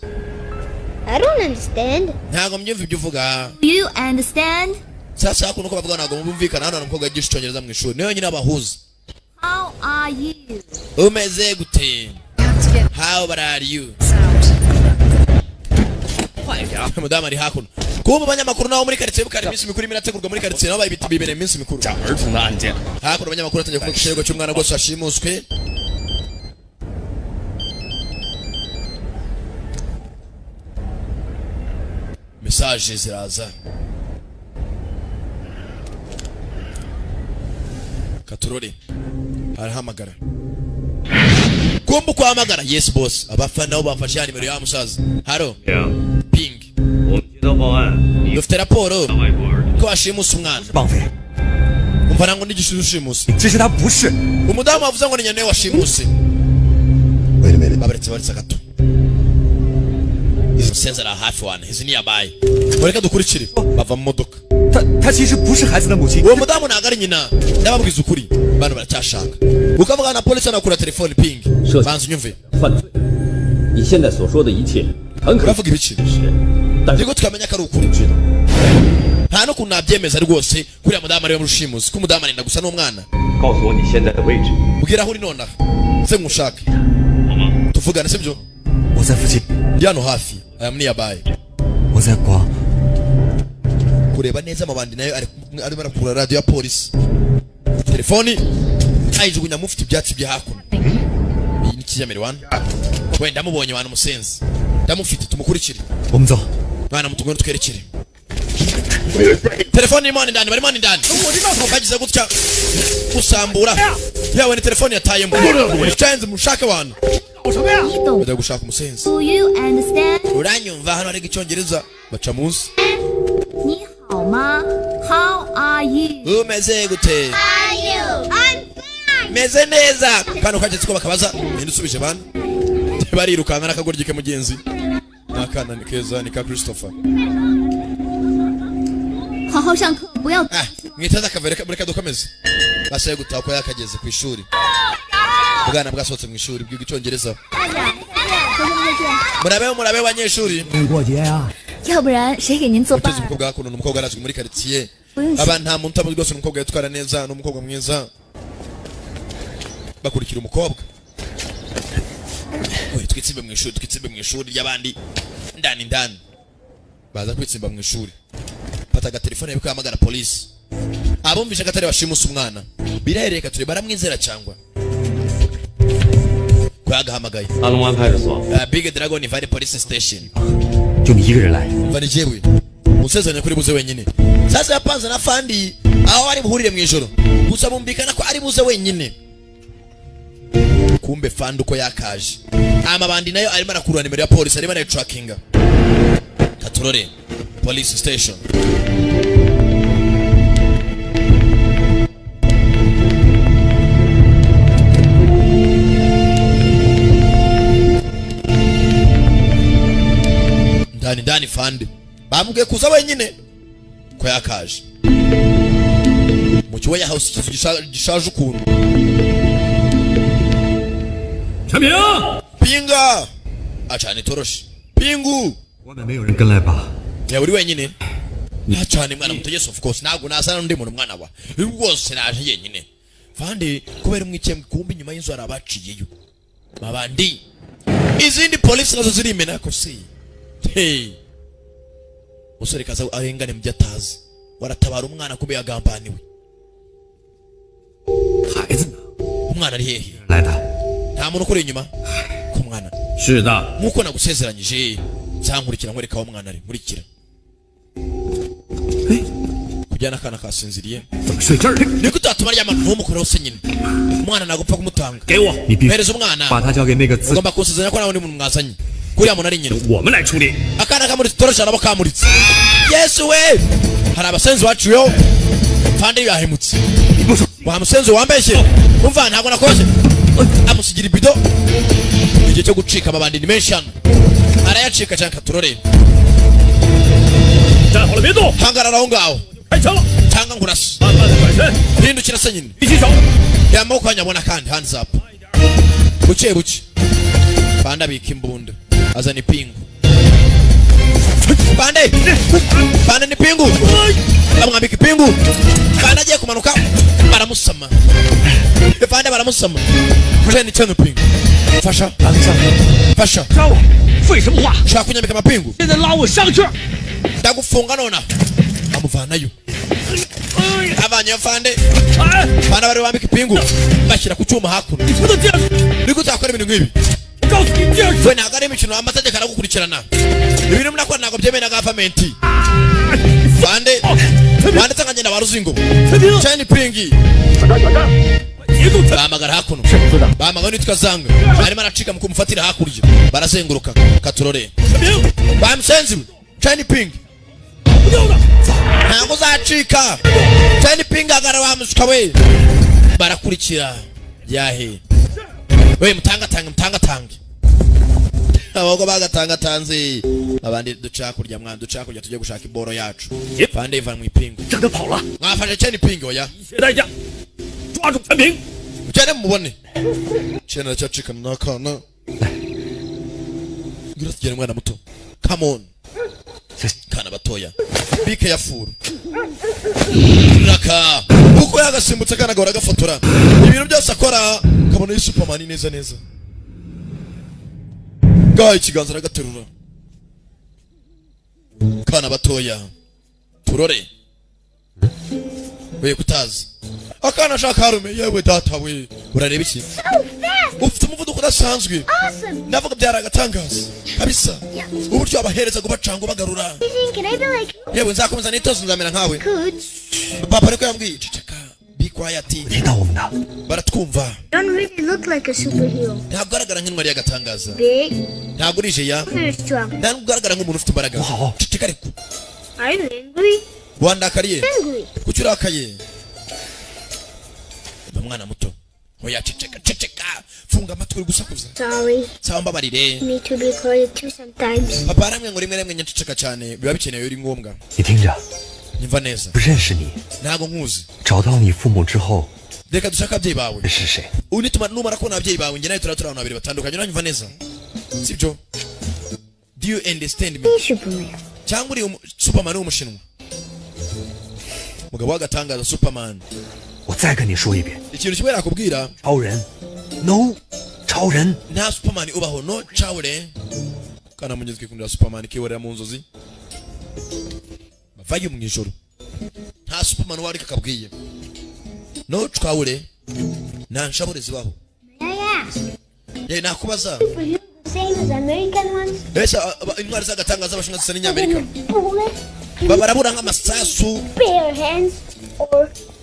I don't understand. Ntabwo mbyumva ibyo uvuga. You understand? Sasa hakuno uko bavuga ntabwo bumvikana. Hano hari umukobwa yigisha icyongereza mu ishuri, niwe wenyine abahuza. How are you? Umeze gute? You have to get How are you? this out. Umudamu ari hakuno. Kuba abanyamakuru nabo muri karitsiye bukari, iminsi mikuru irimo irategurwa muri karitsiye, nabo bayibita bibereye iminsi mikuru. 儿童的案件， Hakuno abanyamakuru batangiye kuvuga ikirego cy'umwana rwose washimuswe. Message ziraza, katurore arahamagara. Kumba uko ahamagara, yes boss. Abafana nabo bafashe ya nimero ya musaza. Hello, ping. 我们接到报案，你 Dufite raporo 外国儿童 ko washimuse umwana. 绑匪， Umva, nangwa n'igishuzi ushimuse. 其实他不是。 Umudamu wavuze ngo ni nyina washimuse. Wait a minute. Babaretse, baretse gato. Umusenzi ari hafi wana izi ni yabaye, mureke dukurikire. Bava mu modoka. 他他其实不是孩子的母亲。 Uwo mudamu ntabwo ari nyina, ndababwiza ukuri. Bano baracyashaka ukavuga na polisi, anakura telefone, ping. Banza unyumve. 犯罪。你现在所说的一切很可能 Uravuga ibiki? 是，但是 Nibwo tukamenya ko ari ukuri. 知道 Nta n'ukuntu nabyemeza rwose kuriya mudamu ariwe mushimusi, ko umudamu arenda gusa n'umwana. 告诉我你现在的位置。 Mbwira aho uri nonaha se nkushake, tuvugane, sibyo? 我在附近， Ndi hano hafi aya muri yabaye. 我在广 Kureba neza, amabandi nayo arimo arakura radiyo ya polisi, telefoni ayijugunya mufite ibyatsi bya hakuno. Iyi ni kijyambere wana. Wenda ndamubonye wana, umusenzi ndamufite, tumukurikire. 我们走。 Mwana mutugweno twerekere. Telefoni irimo hano indani, barimo hano indani, bagize gutya gusambura. Yawe ni telefone yatayemo. Musenzi, mushake wantu. 你懂 Bajya gushaka umusenzi. ？Do you understand？ Uranyumva? Hano hari icyongereza baca munsi. 你好吗？How are you？ Umeze gute? Are you? I'm fine. Meze neza. Kano kageze ko bakabaza ninde usubije bana, barirukanka n'akagoryi ke. Mugenzi n'akana ni keza, ni ka Christopher. 好好上课，不要 Ah, mwitaze akavere, reka dukomeze. Basaye gutaha ko yakageze ku ishuri. Ubwana bwasohotse mu ishuri bwiga icyongereza. Murabeho, murabeho banyeshuri. 过节呀、 要不然谁给您做饭 Uteze umukobwa hakuno, ni umukobwa arazwi muri quartier. Aba nta muntu utamuzi rwose, ni umukobwa yitwara neza, ni umukobwa mwiza. Bakurikira umukobwa we. Twitsimbe mu ishuri, twitsimbe mu ishuri ry'abandi ndani ndani. Baza kwitsimba mu ishuri, fata agatelefone ko yahamagara polisi, abumvishe ko atari bashimusa umwana. Birahereka ture baramwizera cyangwa ko yagahamagaye. 阿龙湾派出所， Big Dragon Valley Police Station. 就你一个人来。 Umva, ni jewe usezeranye kuri buze wenyine. Sasa yapanze na fandi aho ari buhurire mu ijoro, gusa bumvikana ko ari buze wenyine. Kumbe fandi uko yakaje, amabandi nayo arimo arakurura nimero ya polisi, arimo arayitrackinga. Katurore police station. Ndani ndani, fandi bamubwiye kuza wenyine ko yakaje mu kigo ya house, ikizu gishaje ukuntu. 陈平， Pinga, acana itoroshi, pingu. 外面没有人跟来吧？ Yawe uri wenyine acana mwana mutegesi. Of course, ntabwo nasana n'undi muntu mwana wa rwose, naje yenyine fandi kubera umwikembwe. Kumbe inyuma y'inzu hari abaciyeyo babandi, izindi polisi nazo zirimena ko si. Hey, musore kaza arengane mu byo atazi, waratabara umwana kumbe yagambaniwe. 孩子呢？ Umwana ari hehe? 来的。 Nta muntu ukuri inyuma ku mwana? 是的， Nk'uko nagusezeranyije, nsankurikira nkwereka aho umwana ari. Nkurikira kujyana akana kasinziriye. 怎么睡这儿？ Niko utatuma aryama, ntumukoreho se nyine. Umwana nagupfa kumutanga. 给我， 你必须 Mpereza umwana. 把他交给那个自 Ugomba kunsezeranya ko nta wundi muntu mwazanye kuriya muntu ari nyina. 我们来处理。 Akana kamuritse itoroshi, arabo kamuritse. Yesu we, hari abasenzi baciyeho. Fandi yahemutse wa musenzi wambeshye. Umva, ntabwo nakoze. Amusigira ibido. Igihe cyo gucika, amabandi ni menshi hano, arayacika cyane. Katurore. 站好了，别动， Hangarara aho ngaho. 开枪了！ Cyangwa nkurase. 慢慢的转身， Hindukira se nyine. 举起手， Yamaboko yanyabona kandi, hands up, buke buke. Banda abika imbunda, azana ipingu. Bande, bande ni pingu, bamwambika ipingu. Bande agiye kumanuka, baramusama. Bande baramusama. Mujeni cyane pingu, fasha, fasha. 杀我！废什么话？ Ushaka kunyambika amapingu? 现在拉我上去！ Ndagufunga nona. Amuvanayo, avanyeyo fande. 哎， Bana bari bambika ipingu, bashyira ku cyuma hakuno. 你不能这样！ Niko utakora ibintu nk'ibi. 我告诉你，这样 We ntabwo ari imikino, amategeko aragukurikirana. Ibintu munakora ntabwo byemewe na gavamenti. Bande wanditse nkagenda wa ruzingo. 陈平， Chani pingi. 节奏 Bahamagara hakuno, bahamagara nitwa zanga, arimo aracika mu kumufatira hakurya, barazenguruka. Katurore. 陈平， Bamusenzi we, chani pingi. 不掉的， Ntabwo uzacika, chani pingi, agara wa musuka we. Barakurikira yahe we, mutangatange, mutangatange abagabo bagatangatanze abandi. Duca hakurya mwana, duca hakurya tujye gushaka iboro yacu. Fande iva mu ipingu. 让他跑了， Mwafashe chani pingi? Oya. 一切代价，抓住陈平。 Mugende mumubone. Cheni aracyacikana n'akana. Ngira tugere mwana muto, come on, kana batoya, be careful. Raka kuko yagasimbutse akana gahora gafotora ibintu byose akora, kabona ari Superman neza neza. Gaha ikiganza, aragaterura kana batoya. Turore we kutazi akana ashaka harume. Yewe data we, urareba iki? So fast! Ufite umuvuduko udasanzwe. Awesome! Ndavuga byari agatangaza kabisa, uburyo abahereza kubacanga bagarura. Can I be like Yewe, nzakomeza nitozo, nzamera nkawe. Coach? Papa ariko yambwiye ceceka, be quiet. Quiet. 听到我们的。 Baratwumva. You don't really look like a superhero. Ntabwo ugaragara nk'intwari y'agatangaza. Big, Ntabwo uri jeya. very strong. Ntabwo ugaragara nk'umuntu ufite imbaraga. Wow. Ceceka ariko. Are you angry? Wandakariye? Angry. Kuki urakaye? Mba mwana muto, oya, ceceka, ceceka, funga amatwi, uri gusakuza. Sorry. Sawa, mbabarire. Need to be quiet too sometimes. Papa aramwe ngo rimwe rimwe nyaceceka cyane, biba bikenewe, biri ngombwa. 你听着， Nyumva neza. 不认识你， Ntabwo nkuzi. 找到你父母之后 Reka dushake ababyeyi bawe. 是谁？ Ubu nituma numara kubona ababyeyi bawe, njye nawe turaba turi abantu babiri batandukanye. Uranyumva neza, sibyo? Do you understand me? Hey, Superman. Cyangwa uri Superman w'umushinwa, mugabo w'agatangaza, Superman? 我再跟你说一遍， Ikintu kimwe nakubwira. 超人，no，超人。 Nta Superman ubaho, no chawure. Kana mugenzi kwikundira Superman, kihorera mu nzozi bavayo mu ijoro. Nta Superman ubaho, ariko akabwiye no chawure, nta nshabure zibaho. May I ask? Ye, nakubaza. Superhero the same as American ones? Ese intwari z'agatangaza z'abashinwa zisa n'inyamerika? Bullet? Barabura nk'amasasu? Bare hands?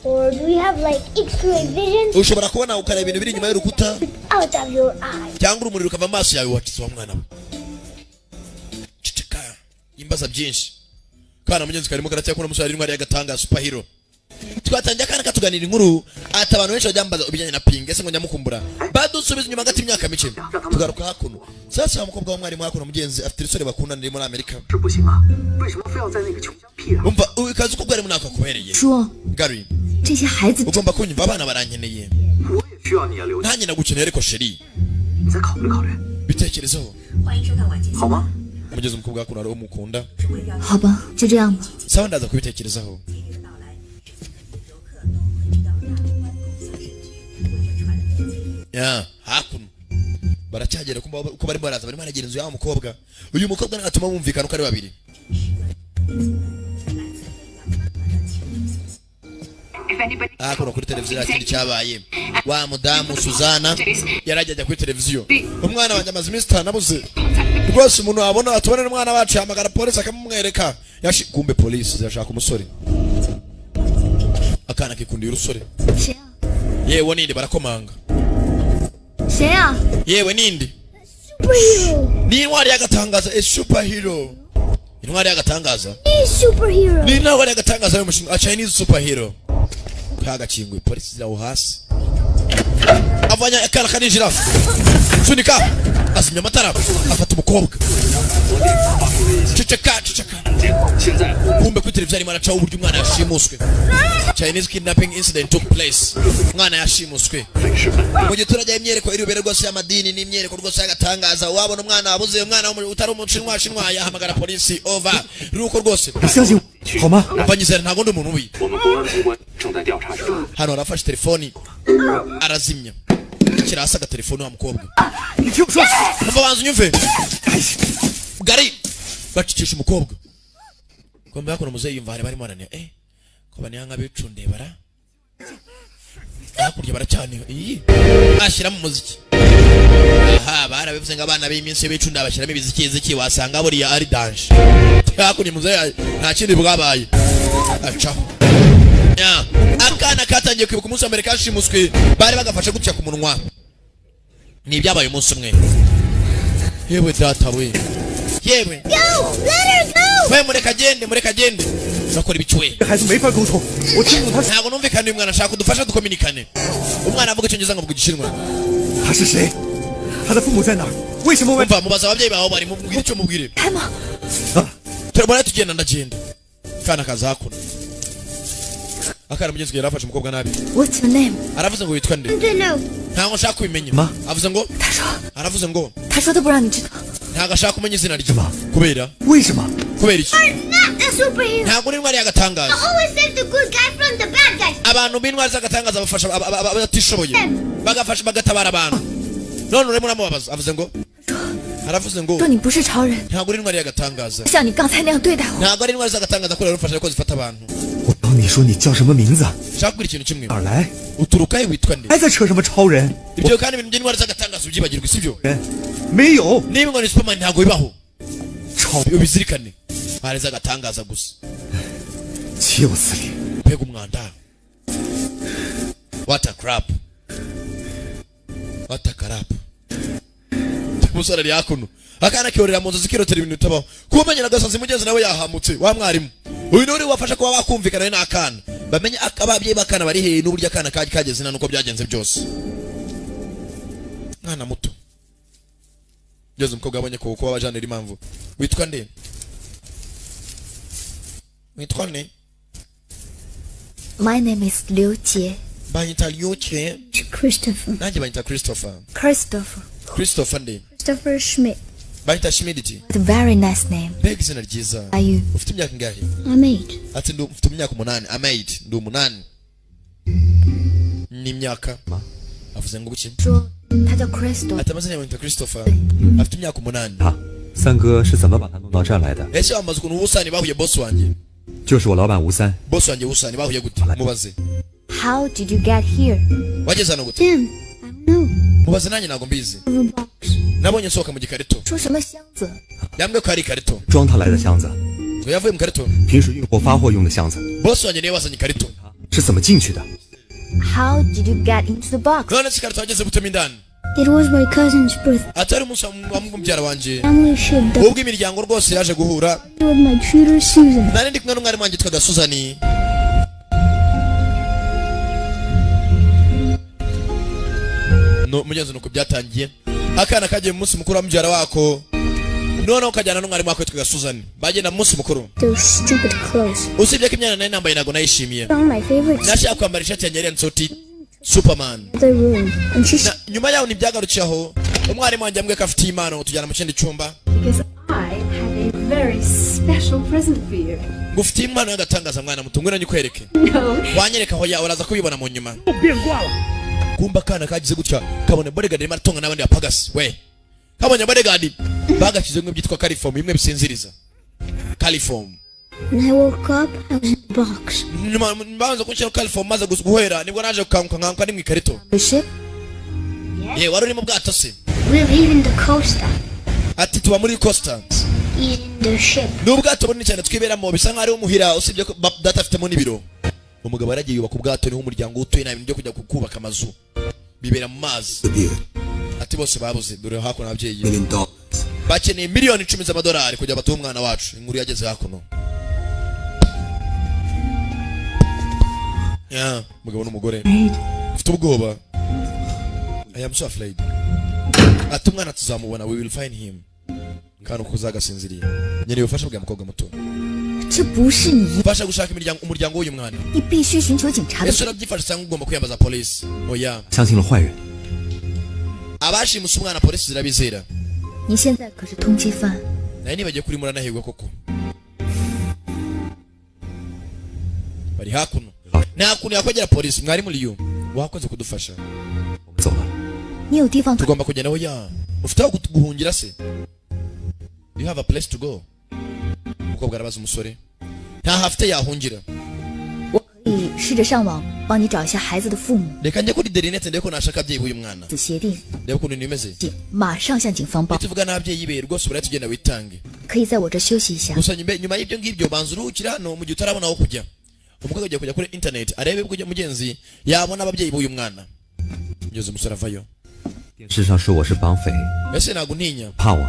Or do you have like X-ray vision Ushobora kubona ukareba ibintu biri inyuma y'urukuta? out of your eyes? Cyangwa urumuri rukava mu maso yawe? Wacize wa mwana we, ceceka, imbaza byinshi. Kana mugenzi karimo karacyakunda umusore ari intwari y'agatangaza, superhero. Twatangiye akana katuganira inkuru, ati abantu benshi bajya bambaza ibijyanye na Pinga, ese ngo nyamukumbura. Badusubiza inyuma hagati y'imyaka mike, tugaruka hakuno. Sasa wa mukobwa w'umwarimu hakuno, mugenzi afite irisore bakundana riri muri Amerika. 这不行啊！为什么非要在那个穷乡僻壤？ Umva, ukazi ko bwarimu nako akubereye. 说 Gary, 这些孩子 ugomba kunyumva, abana barankeneye. 我也需要你啊，刘， Nanjye nagukeneye ariko chéri. 你再考虑考虑， Bitekerezeho. 好吗？ Umugezi umukobwa hakuno hari uwo mukunda. 好吧，就这样吧。 Sawa, ndaza kubitekerezaho. Ya hakuno baracyagera kumva uko barimo baraza, barimo baragera inzu y'aho mukobwa. Uyu mukobwa natuma bumvikana uko ari babiri. Hakuno kuri televiziyo nta kindi cyabaye. Wa mudamu Suzana yarajya ajya kuri televiziyo: "Umwana wanjye amaze iminsi 5 abuze rwose, umuntu wabona atubonera umwana wacu yahamagara polisi akamumwereka." Yashi kumbe polisi zirashaka umusore. Akana kikundiye urusore. 谁啊？ Yewe ninde? Barakomanga. 谁啊？ Yewe ninde? Superhero. Ni intwari y'agatangaza, a superhero, intwari y'agatangaza. Hey, superhero. Ni intwari y'agatangaza y'umushinwa, a Chinese superhero. Kagakinguye, polisi ziraho hasi, avanya akana karinjira, sunika, azimya amatara, afata umukobwa. Ceceka, ceceka. Kumbe kuri televiziyo arimo aracaho uburyo umwana yashimuswe. Chinese kidnapping incident took place. Umwana yashimuswe mu giturage. Imyereko iri bubere rwose y'amadini n'imyereko rwose y'agatangaza. Wabona umwana wabuze, umwana utari umushinwa shinwa, yahamagara polisi, over ruko rwose. 你相信我好吗？ Umva, nyizera, ntabwo ndi umuntu mubi. 我们公安机关正在调查中。 Hano arafashe telefoni arazimya, shyira hasi agatelefoni wa mukobwa. 你听我说， Umva, banza unyumve gari. Bacicisha umukobwa kombe hakuno. Muzeyi yumva hari barimo baraniha, ko baniha nk'abicundiye bara hakurya baracyaniha iyi ashyiramo umuziki. Aha barabivuze ngo abana b'iminsi b'icunda bashyiramo ibiziki ziki, wasanga buriya ari danger. Hakurya muzeyi nta kindi bwabaye, acaho. Ya, akana katangiye kwibuka umunsi wa mbere kashimuswe, bari bagafashe gutya ku munwa. Ni ibyabaye umunsi umwe. Yewe data we, yewe! Go! Let her go! We, mureka agende, mureka agende. Urakora ibiki we? 这孩子没法沟通，我听不懂他 Ntabwo numvikana uyu mwana, ashaka kudufasha dukominikane. Umwana avuga icyongereza, nkavuga igishinwa. 他是谁，他的父母在哪儿？为什么我 Umva, mubaza ababyeyi bawe bari, mubwire icyo mubwire. 开吗？ Turabona tugenda, ndagenda. Kana kaza hakuno. Akana mugenzi we yarafashe umukobwa nabi. What's your name？ Aravuze ngo witwa nde? To know. Ntabwo nshaka kubimenya. Ma? Avuze ngo 他说 aravuze ngo 他说他不让你知道。 ntabwo ashaka kumenya izina rye. Kubera 为什么？ kubera iki? Not a superhero. Ntabwo uri intwari y'agatangaza. Always save the good guy from the bad guys. Abantu b'intwari z'agatangaza bafasha abatishoboye, bagafasha, bagatabara abantu. None urimo uramubabaza. Avuze ngo aravuze ngo 说你不是超人， ntabwo uri intwari y'agatangaza. 像你刚才那样对待我。 Ntabwo ari intwari z'agatangaza kubera urufasha ko zifata abantu. 我当你说你叫什么名字， Nshaka kubwira ikintu kimwe. 哪儿来？ Uturuka he? Witwa nde? 还在扯什么超人？ Ibyo kandi ibintu by'intwari z'agatangaza ubyibagirwe, sibyo? 人没有 Niba ngo ni Superman, ntabwo bibaho. 超， Ubizirikane, intwari z'agatangaza gusa. 岂有此理！ Mbega umwanda! What a crap, what a crap. Umusore ari hakuno, akana kiyorera mu nzu zikirotera ibintu bitabaho. Kuba umenyera agasazi mugenzi nawe yahamutse wa mwarimu uyu niwe uri wafasha kuba bakumvikana we n'akana, bamenye ababyeyi b'akana bari hehe n'uburyo akana kageze na nuko byagenze byose. Mwana muto ngeze, umukobwa abonye ko kuba bajanira impamvu. Witwa nde? Witwa nde? My name is Liu Jie. Banyita Lyuke. Christopher. Nanjye banyita Christopher. Christopher. Christopher nde? Christopher Schmidt. Banyita Schmidt. It's a very nice name. Mbega izina ryiza! Are you? Ufite imyaka ingahe? I'm 8. Ati mfite imyaka 8. I'm 8, ndi 8 n'imyaka. Avuze ngo buki? 说他叫 Christopher。 Ati amazina yawe banyita Christopher, afite imyaka 8. 他三哥是怎么把他弄到这儿来的？ Ese wamaze ukuntu ubusani bahuye, boss wanjye? 就是我老板吴三， Boss wanjye ubusani bahuye gute? Mubaze. How did you get here? Wageze hano gute? Tim. I don't know. Mubaze, nanjye ntabwo mbizi. Of a box. Nabonye nsohoka mu gikarito. 说什么箱子？ Yambwiye ko hari ikarito. 装他来的箱子， Ngo yavuye mu karito. 平时运货发货用的箱子， Boss wanjye niwe wazanye ikarito. 是怎么进去的？ How did you get into the box? None se ikarito wageze gutema indani? It was my cousin's birthday. Atari umunsi wa mubyara wanjye. Family ship died Ubwo imiryango rwose yaje guhura. with my tutor Susan. Nari ndi kumwe n'umwarimu wanjye witwaga Suzani. No mugenzi, nuko byatangiye. Akana kagiye mu munsi mukuru wa mubyara wako, noneho kajyana n'umwarimu wako witwaga Suzani, bagenda mu munsi mukuru. Those stupid clothes. Usibye ko imyenda nari nambaye ntabwo nayishimiye. Found my favorite Nashaka kwambara ishati yanjye yari yanditseho uti Superman. other room, and she Na, nyuma yaho ntibyagarukiye aho. Umwarimu wanjye ambwiye ko afitiye impano, tujyana mu kindi cyumba. Because I have a very special present for you. Ngo ufitiye impano y'agatangaza, mwana muto, ngwino nyikwereke. No. Wanyereka aho ya uraza kubibona mu nyuma. Kumba akana kagize gutya kabona bodyguard arimo aratonga n'abandi bapagasi. We kabonye bodyguard bagashyize bimwe byitwa chloroform, bimwe bisinziriza, chloroform. When I woke up, I was in the box. Nyuma banza kunshyiraho chloroform, maze guhera nibwo naje gukanguka, nkanguka ni mu ikarito. The ship? Ye, wari uri mu bwato se? We're leaving the coaster. Ati tuba muri coaster. He's in the ship. Ni ubwato bunini cyane twiberamo, bisa nkaho ari umuhira, usibye ko data afitemo n'ibiro. Umugabo yaragiye yubaka ubwato, niho umuryango utuye. Nta bintu byo kujya kubaka amazu, bibera mu mazi. Ati bose babuze. Dore hakuno ababyeyi Million dollars. bakeneye miliyoni 10 z'amadolari kugira batuhe umwana wacu. Inkuru yageze hakuno ya umugabo n'umugore ufite ubwoba. I am so afraid. Ati umwana tuzamubona, we will find him. Kandi uko uzagasinziriye nkeneye ubufasha bwa mukobwa muto. 这不是你， Fasha gushaka imiryango, umuryango w'uyu mwana. 你必须寻求警察的 Ese urabyifasha cyangwa ugomba kwiyambaza polisi? Oya. 相信了坏人， Abashimuse umwana polisi zirabizera. 你现在可是通缉犯， Nawe nibagiye kuri muranahirwa koko. Bari hakuno, nta kuntu yakwegera polisi. Mwarimu Liyu, wakoze kudufasha. 我们走了。 你有地方 Tugomba kugenda. Oya, ufite aho guhungira se? Do you have a place to go? Umukobwa arabaza umusore, ntaho afite yahungira. 我可以试着上网帮你找一下孩子的父母。 Reka njye kuri interineti ndebe ko nashaka ababyeyi b'uyu mwana. 子协定， Ndebe ukuntu bimeze. 警马上向警方报。 Nituvuga n'ababyeyi be rwose urahita tugenda witange. 可以在我这休息一下。 Gusa nyuma y'ibyo ngibyo banza uruhukira hano mu gihe utarabona aho kujya. Umukobwa agiye kujya kuri internet arebe ko mugenzi yabona ababyeyi b'uyu mwana. Ngeze umusore avayo. 电视上说我是绑匪， Ese ntabwo ntinya 怕我？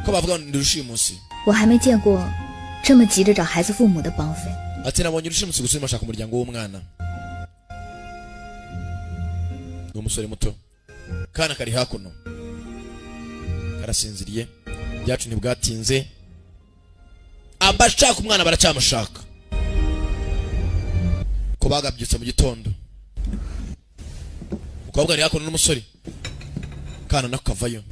ko bavuga ngo ndi rushimusi? 我还没见过这么急着找孩子父母的绑匪。 Ati nabonye urushimusi gusa urimo ashaka umuryango w'umwana. Ni umusore muto, kana kari hakuno karasinziriye. Byacu ntibwatinze, abashaka umwana baracyamushaka ko bagabyutse mu gitondo. Umukobwa ari hakuno n'umusore, kana nako kavayo.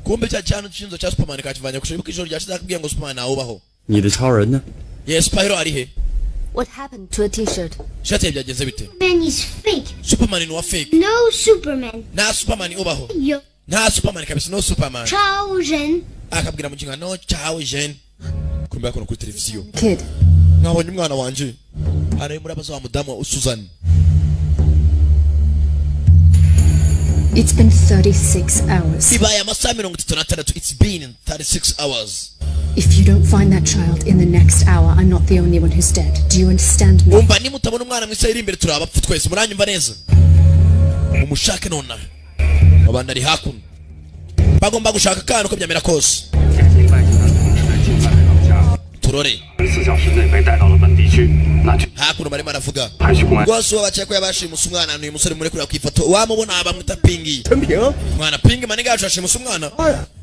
Kumbe cya cyane cy'inzu cya Superman kakivanye ku ijoro ryashize, akubwiye ngo Superman ntawubaho. 你的超人呢？ Yes, superhero ari he? What happened to a T-shirt? Ishati ye byagenze bite? Man is fake. Superman ni uwa fake. No Superman. Nta Superman ubaho. 有 Nta Superman kabisa, no Superman. 超人。 Akabwira mukinga no ciao jeune. Kumbe hakuno kuri televiziyo Kid. nkabonye umwana wanje araye murabaza wa mudamu wa Susan. It's been 36 hours. Bibaye amasaha 36. It's been 36 hours. If you don't find that child in the next hour, I'm not the only one who's dead. Do you understand me? Umva, nimutabona umwana mu isaha iri imbere, turi abapfu twese. Muranyumva neza? Mumushake nonaha. Abandi ari hakuno, bagomba gushaka akana uko byamera kose. Turore. 4小时内被带到了本地区，那就 Hakuno barimo aravuga 还需公安 rwose uwo bakeka ko yabashimuse umwana ni uyu musore muri kureba ku ifoto. Wamubona, bamwita Pingi. Mwana Pingi maniga yacu yashimuse umwana,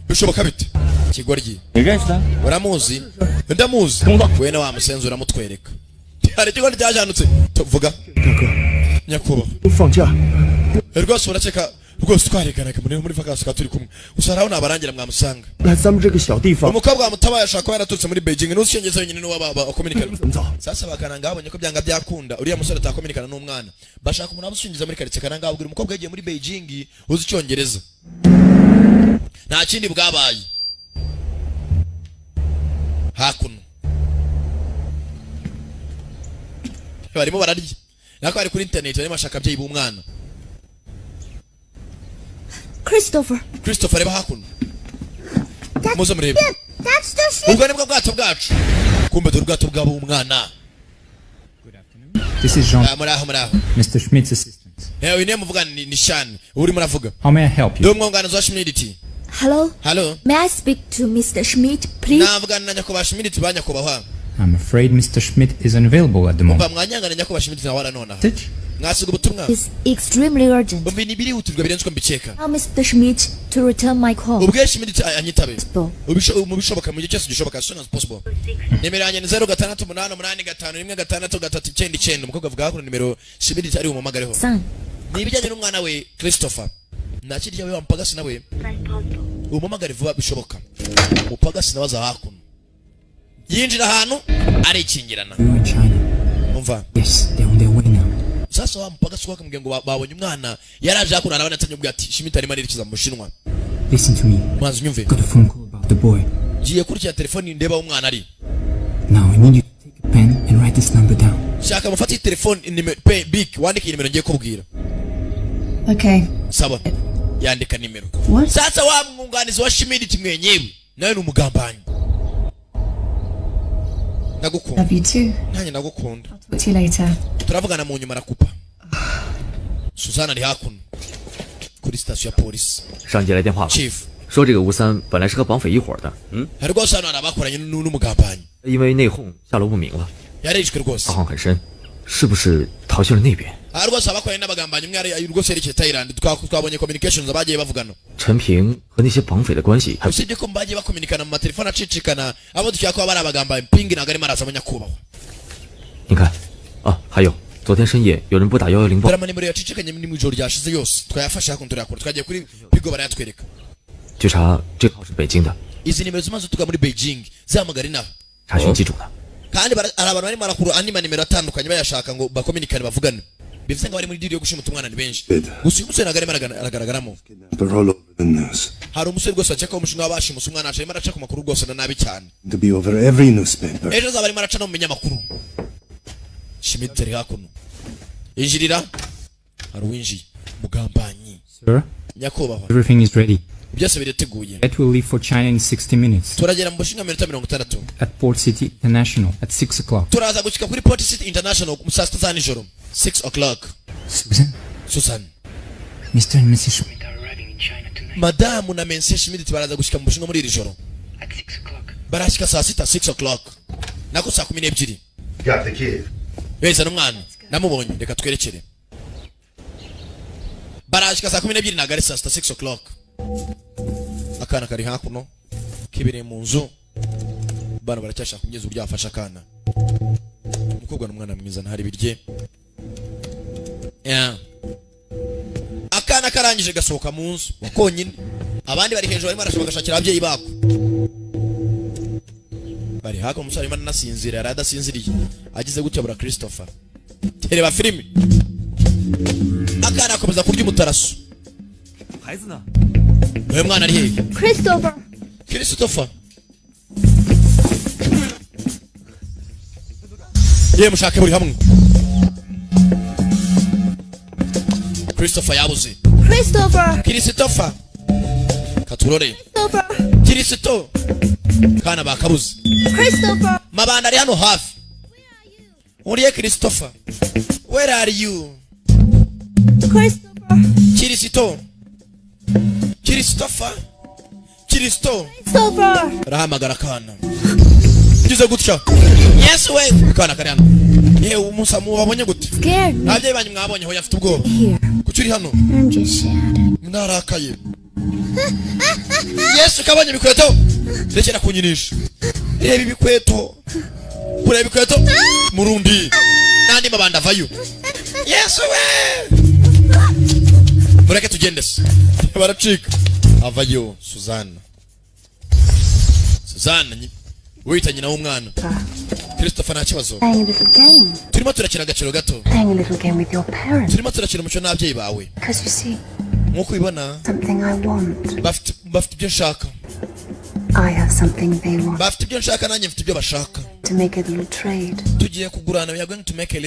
bishoboka bite kigoryi? 你认识他？ Uramuzi? Ndamuzi. We na wa musenzi uramutwereka. Hari ikigo ryajanutse tuvuga nyakubahwa. 放假， Rwose urakeka rwose twareganaga muri vacances, tukaba turi kumwe gusa. Haraho nabarangira mwamusanga. 来咱们这个小地方 Umukobwa wamutabaye ashobora kuba yaraturutse muri Beijing, n'uzi icyongereza wenyine niwe bakominikana. 怎么走？ Sasa bakananga babonye ko byanga byakunda uriya musore atakominikana n'umwana, bashaka umuntu waba usinjiza muri karitsiye. Kananga abwira umukobwa yagiye muri Beijing uzi icyongereza. Nta kindi bwabaye. Hakuno barimo bararya, nako bari kuri internet, barimo bashaka ababyeyi b'umwana. Christopher, Christopher, reba hakuno, muze murebe. That's the ship. Ubwo nibwo bwato bwacu. Kumbe dore ubwato bwabo umwana. This is Jean, Ah, muri aho, muri aho. Mr. Schmidt's assistant. Uyu niwe muvugana, ni Shani urimo uravuga. How may I help Ndi you? umwunganizi wa Schmidt. Hello? Halo. May I speak to Mr. Schmidt, please? Navugana na nyakubahwa Schmidt, ba nyakubahwa? I'm afraid Mr. Schmidt is unavailable at the Umva, moment. mwanyangana, nyakubahwa Schmidt nawe aranonaha. Message? Mwasiga ubutumwa? It's extremely urgent. Umva, ni birihutirwa birenze uko mbikeka. Tell Mr. Schmidt to return my call. Ubwe Schmidt anyitabe. Possible. Mu bishoboka, mu gihe cyose gishoboka, as soon as possible. Nimero yanjye ni 0688516399. Umukobwa avuga hakuno nimero Schmidt ari bumuhamagareho. Son, Ni ibijyanye n'umwana we Christopher. Nta kindi yawe wamupagasi nawe umuhamagare vuba bishoboka. Umupagasi nawe aza hakuno, yinjira ahantu arikingirana. We are in China. Umva. Yes, they're on their way now. Sasa wa mupagasi wakamubwira ngo babonye umwana, yaraje hakuno, arabona atanye ubwo ati Schmidt arimo arerekeza mu Bushinwa. Listen to me. Manzi unyumve. Got a phone call about the boy. Ngiye kurikira telefoni ndeba aho umwana ari. Now I need you to take a pen and write this number down. Shaka mufate iyi telefoni nimero pe big, wandike iyi nimero ngiye kubwira. Okay. Sawa, yandika nimero. What? Sasa wa mwunganizi wa Schmidt mwenyewe nawe ni umugambanyi. Ndagukunda. Love you too. Nanjye ndagukunda. Talk to you later. Turavugana mu nyuma. Arakupa. Suzana ari hakuno kuri sitasiyo ya polisi. 上级来电话了， Chief. 说这个吴三本来是和绑匪一伙的，嗯， Hari rwose hano hari abakoranye n'umugambanyi. 因为内讧下落不明了， Yarishwe rwose. 道行很深，是不是逃去了那边？ Aha rwose abakoranye n'abagambanyi umwe rwose yerekeye Thailand. Twabonye communications bagiye bavugana. 陈平和那些绑匪的关系还 Usibye ko bagiye bakominikana mu matelefone acicikana, abo dukeka ko bari abagambanyi. Pingi ntabwo arimo araza, nyakubahwa. 你看，啊，还有昨天深夜有人拨打110报 Dore amanimero yacicikanye ni mu ijoro ryashize yose twayafashe hakuno, turayakora, twagiye kuri bigo barayatwereka. 据查这号是北京的， Izi nimero zimaze tuga muri Beijing zihamagara inaha. 查询机主的。 Kandi hari abantu barimo barakura andi manimero atandukanye bayashaka ngo bakominikane bavugane, bivuze ngo bari muri deal yo gushimuta umwana ni benshi. Gusa uyu musore ntabwo arimo aragaragaramo. They're all over the news. Hari umusore rwose bakeka ko umushinga w'abashimuse umwana, arimo araca ku makuru rwose na nabi cyane. To be over every newspaper. Ejo azaba arimo araca no mu binyamakuru. Schmidt ari hakuno, injirira. Hari uwinjiye, mugambanyi. Sir, Nyakubahwa. everything is ready. Byose birateguye. Jet will leave for China in 60 minutes Turagera mu Bushinwa minota 60. at Port City International at 6 o'clock. Turaza gushyika kuri Port City International mu saa 6 za nijoro, 6 o'clock. Susan, Susan. Mr. and Mrs. Schmidt are arriving in China tonight Madamu na Mense Schmidt baraza gushyika mu Bushinwa muri iri joro at 6 o'clock. Barashyika saa 6, 6 o'clock, nako saa 12. Got the kid. Beza n'umwana namubonye, reka twerekere. Barashyika saa 12, ntabwo ari saa 6, 6 o'clock. Akana kari hakuno kibereye mu nzu, bana baracyashaka kugeza uburyo yafasha akana. Umukobwa n'umwana mwiza ntari birye. Yeah. Akana karangije gasohoka mu nzu konyine, abandi bari hejuru barimo barashaka bagashakira ababyeyi bako bari hakuno. Umusore arimo aranasinzira, yari adasinziriye, agize gutya bura Christopher. Reba filimi, akana akomeza kurya umutaraso. 孩子呢？ Uyu mwana ari hehe? Christopher. Christopher, ye mushake buri hamwe, Christopher yabuze. Christopher! Christopher, katurore. Christopher! Kristo. Kana bakabuze. Christopher. Mabanda ari hano hafi. Uriye Christopher? Where are you? Christopher. Kirisito, Christopher, Kirisito. Christopher. Arahamagara akana. Ngize gutya, Yesu we! Akana kari hano. Yewe, umusa mubabonye gute? Scared me. Ababyeyi banyu mwabonye? Hoya, afite ubwoba. Here. Kuki uri hano? I'm just sad. Narakaye. Yesu, kabonye ibikweto. Rekera kunyinisha. Reba ibikweto, kureba ibikweto. Murundi n'andi mabanda avayo. Yesu we, mureke tugende se. Baracika, avayo. Suzana, Suzana wita nyina w'umwana Christopher. Nta kibazo. Playing a little game. Turimo turakina agaciro gato. Playing a little game with your parents. Turimo turakina umuco n'ababyeyi bawe. Because you see, Nk'uko ubibona, something I want. bafite ibyo nshaka. I have something they want. Bafite ibyo nshaka, nanjye mfite ibyo bashaka. To make a little trade. Tugiye kugurana. We are going to make a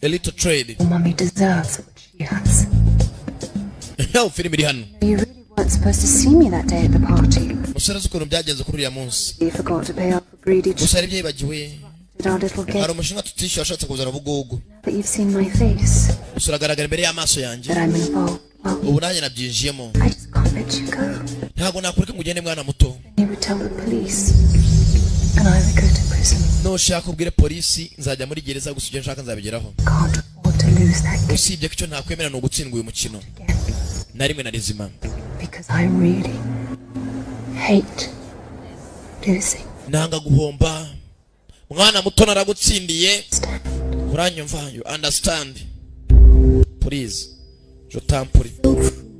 little trade. Your mummy deserves what she has. Yo, filime iri hano. You really weren't supposed to see me that day at the party. Musore, uzi ukuntu byagenze kuri uriya munsi? You forgot to pay off a greedy Gusa hari ibyo yibagiwe. did our little game. Hari umushinga tutishyuye, washatse kuzana ubugugu. But you've seen my face. Gusa uragaragara imbere y'amaso yanjye. That I'm involved. Well, Ubu nanjye nabyinjiyemo. I just can't let you go. Ntabwo nakureka ngo ugende, mwana muto. You would tell the police, and I would go to prison. Nushaka ubwire polisi, nzajya muri gereza. Gusa ibyo nshaka nzabigeraho. Can't afford to lose that game Usibye ko icyo ntakwemera ni ugutsindwa uyu mukino na rimwe na rizima. because I really hate losing. Nanga guhomba, mwana muto. Naragutsindiye, uranyumva? You understand? Please, je t'en prie.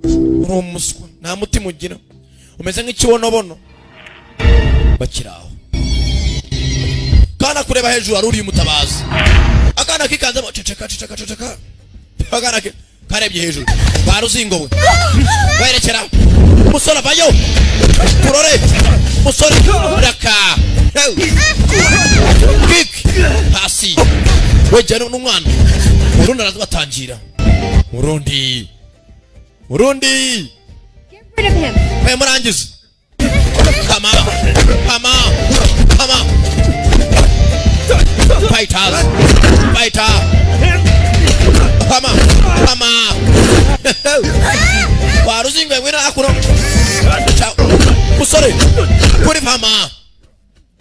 Uri umuswa, nta mutima ugira, umeze nk'ikibonobono. Bakiri aho, kana kureba hejuru, hari uriye umutabazi. Akana kikanzemo. Ceceka, ceceka, ceceka. Akana ke karebye hejuru, baruzingowe werekera. Umusore avayo. Turore umusore raka kick hasi, wegera n'umwana. Murundi araza, batangira. Murundi, Murundi. Rid of him. We, murangize. Kama, kama, kama. Fighters, fighter. Kama, kama. Waruzingwe, ngwino hakuno. Musore kuri pama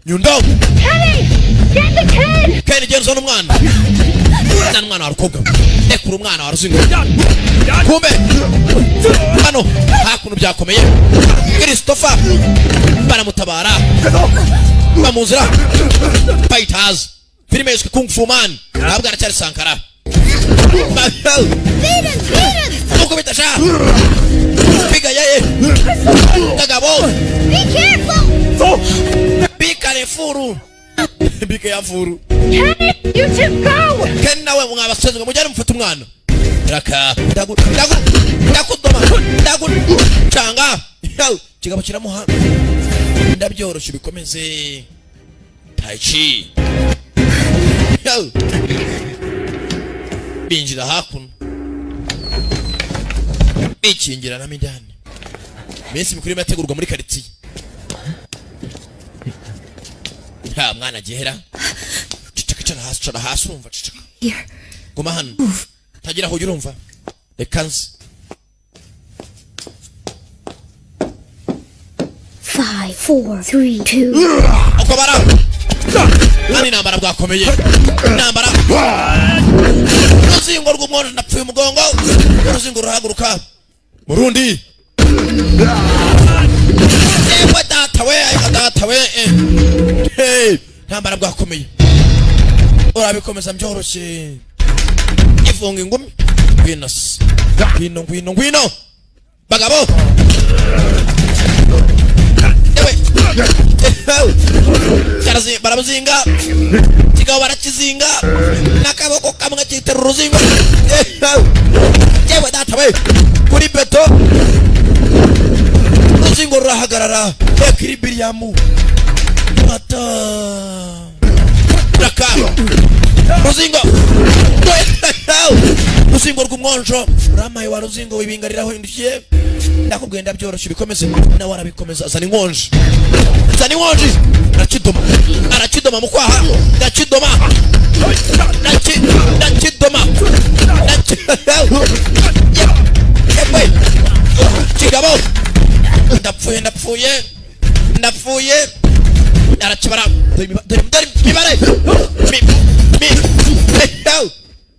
nyundo. Kenny! Get the kid! Ken, genda uzane umwana. Zana umwana wa rukobwa. Rekura umwana wa ruzingo. Kumbe hano hakuno byakomeye. Christopher baramutabara, bamuzira. Fighters, filime yiswe Kung Fu Man. Ntabwo aracyari Sankara. Beat him! Beat him! Mukubita sha, piga yeye kagabo. Be careful! Be careful, be careful. Kenny, you two go! Ken nawe, mwabasezwe, mujyane mufate umwana. Raka, ndagu ndagu ndakudoma, ndagu canga. Yo, kigabo kiramuha. Ndabyoroshye, bikomeze. Tai chi. Yo. Binjira hakuno, bikingiranamo indani. Iminsi mikuru irimo irategurwa muri karitsiye. Nta mwana agihera. Ceceka, cara hasi, cara hasi, urumva? Ceceka. Here. Guma hano, tagira aho ujya, urumva? Reka nzi. 5, 4, 3, 2. Uko bara hano, intambara bwakomeye, intambara. Uruzingo rw'umwojo, ndapfuye umugongo. Uruzingo rurahaguruka. Murundi, yewe data we, ayiwa data we, eh. Hey, intambara bwakomeye, urabikomeza byoroshye. Ifunga ingumi. Ngwino se, ngwino, ngwino, ngwino bagabo. Yewe. Baramuzinga kigabo, barakizinga n'akaboko kamwe, kitera uruzingo. Yewe data we, kuri beto uruzingo rurahagarara. Equilibrium mata raka ruzingo, ruzingo rw'umwonjo uramaye wa ruzingo wibingariraho hindukiye. Ndakubwiye, ndabyoroshye, bikomeze. Nawe arabikomeza, azana inkonji, azana inkonji. Arakidoma, arakidoma mu kwaha, ndakidoma, ndakidoma, yepwe kigabo, ndapfuye, ndapfuye, ndapfuye. Arakibara. Dore dore dore imibare, mi mi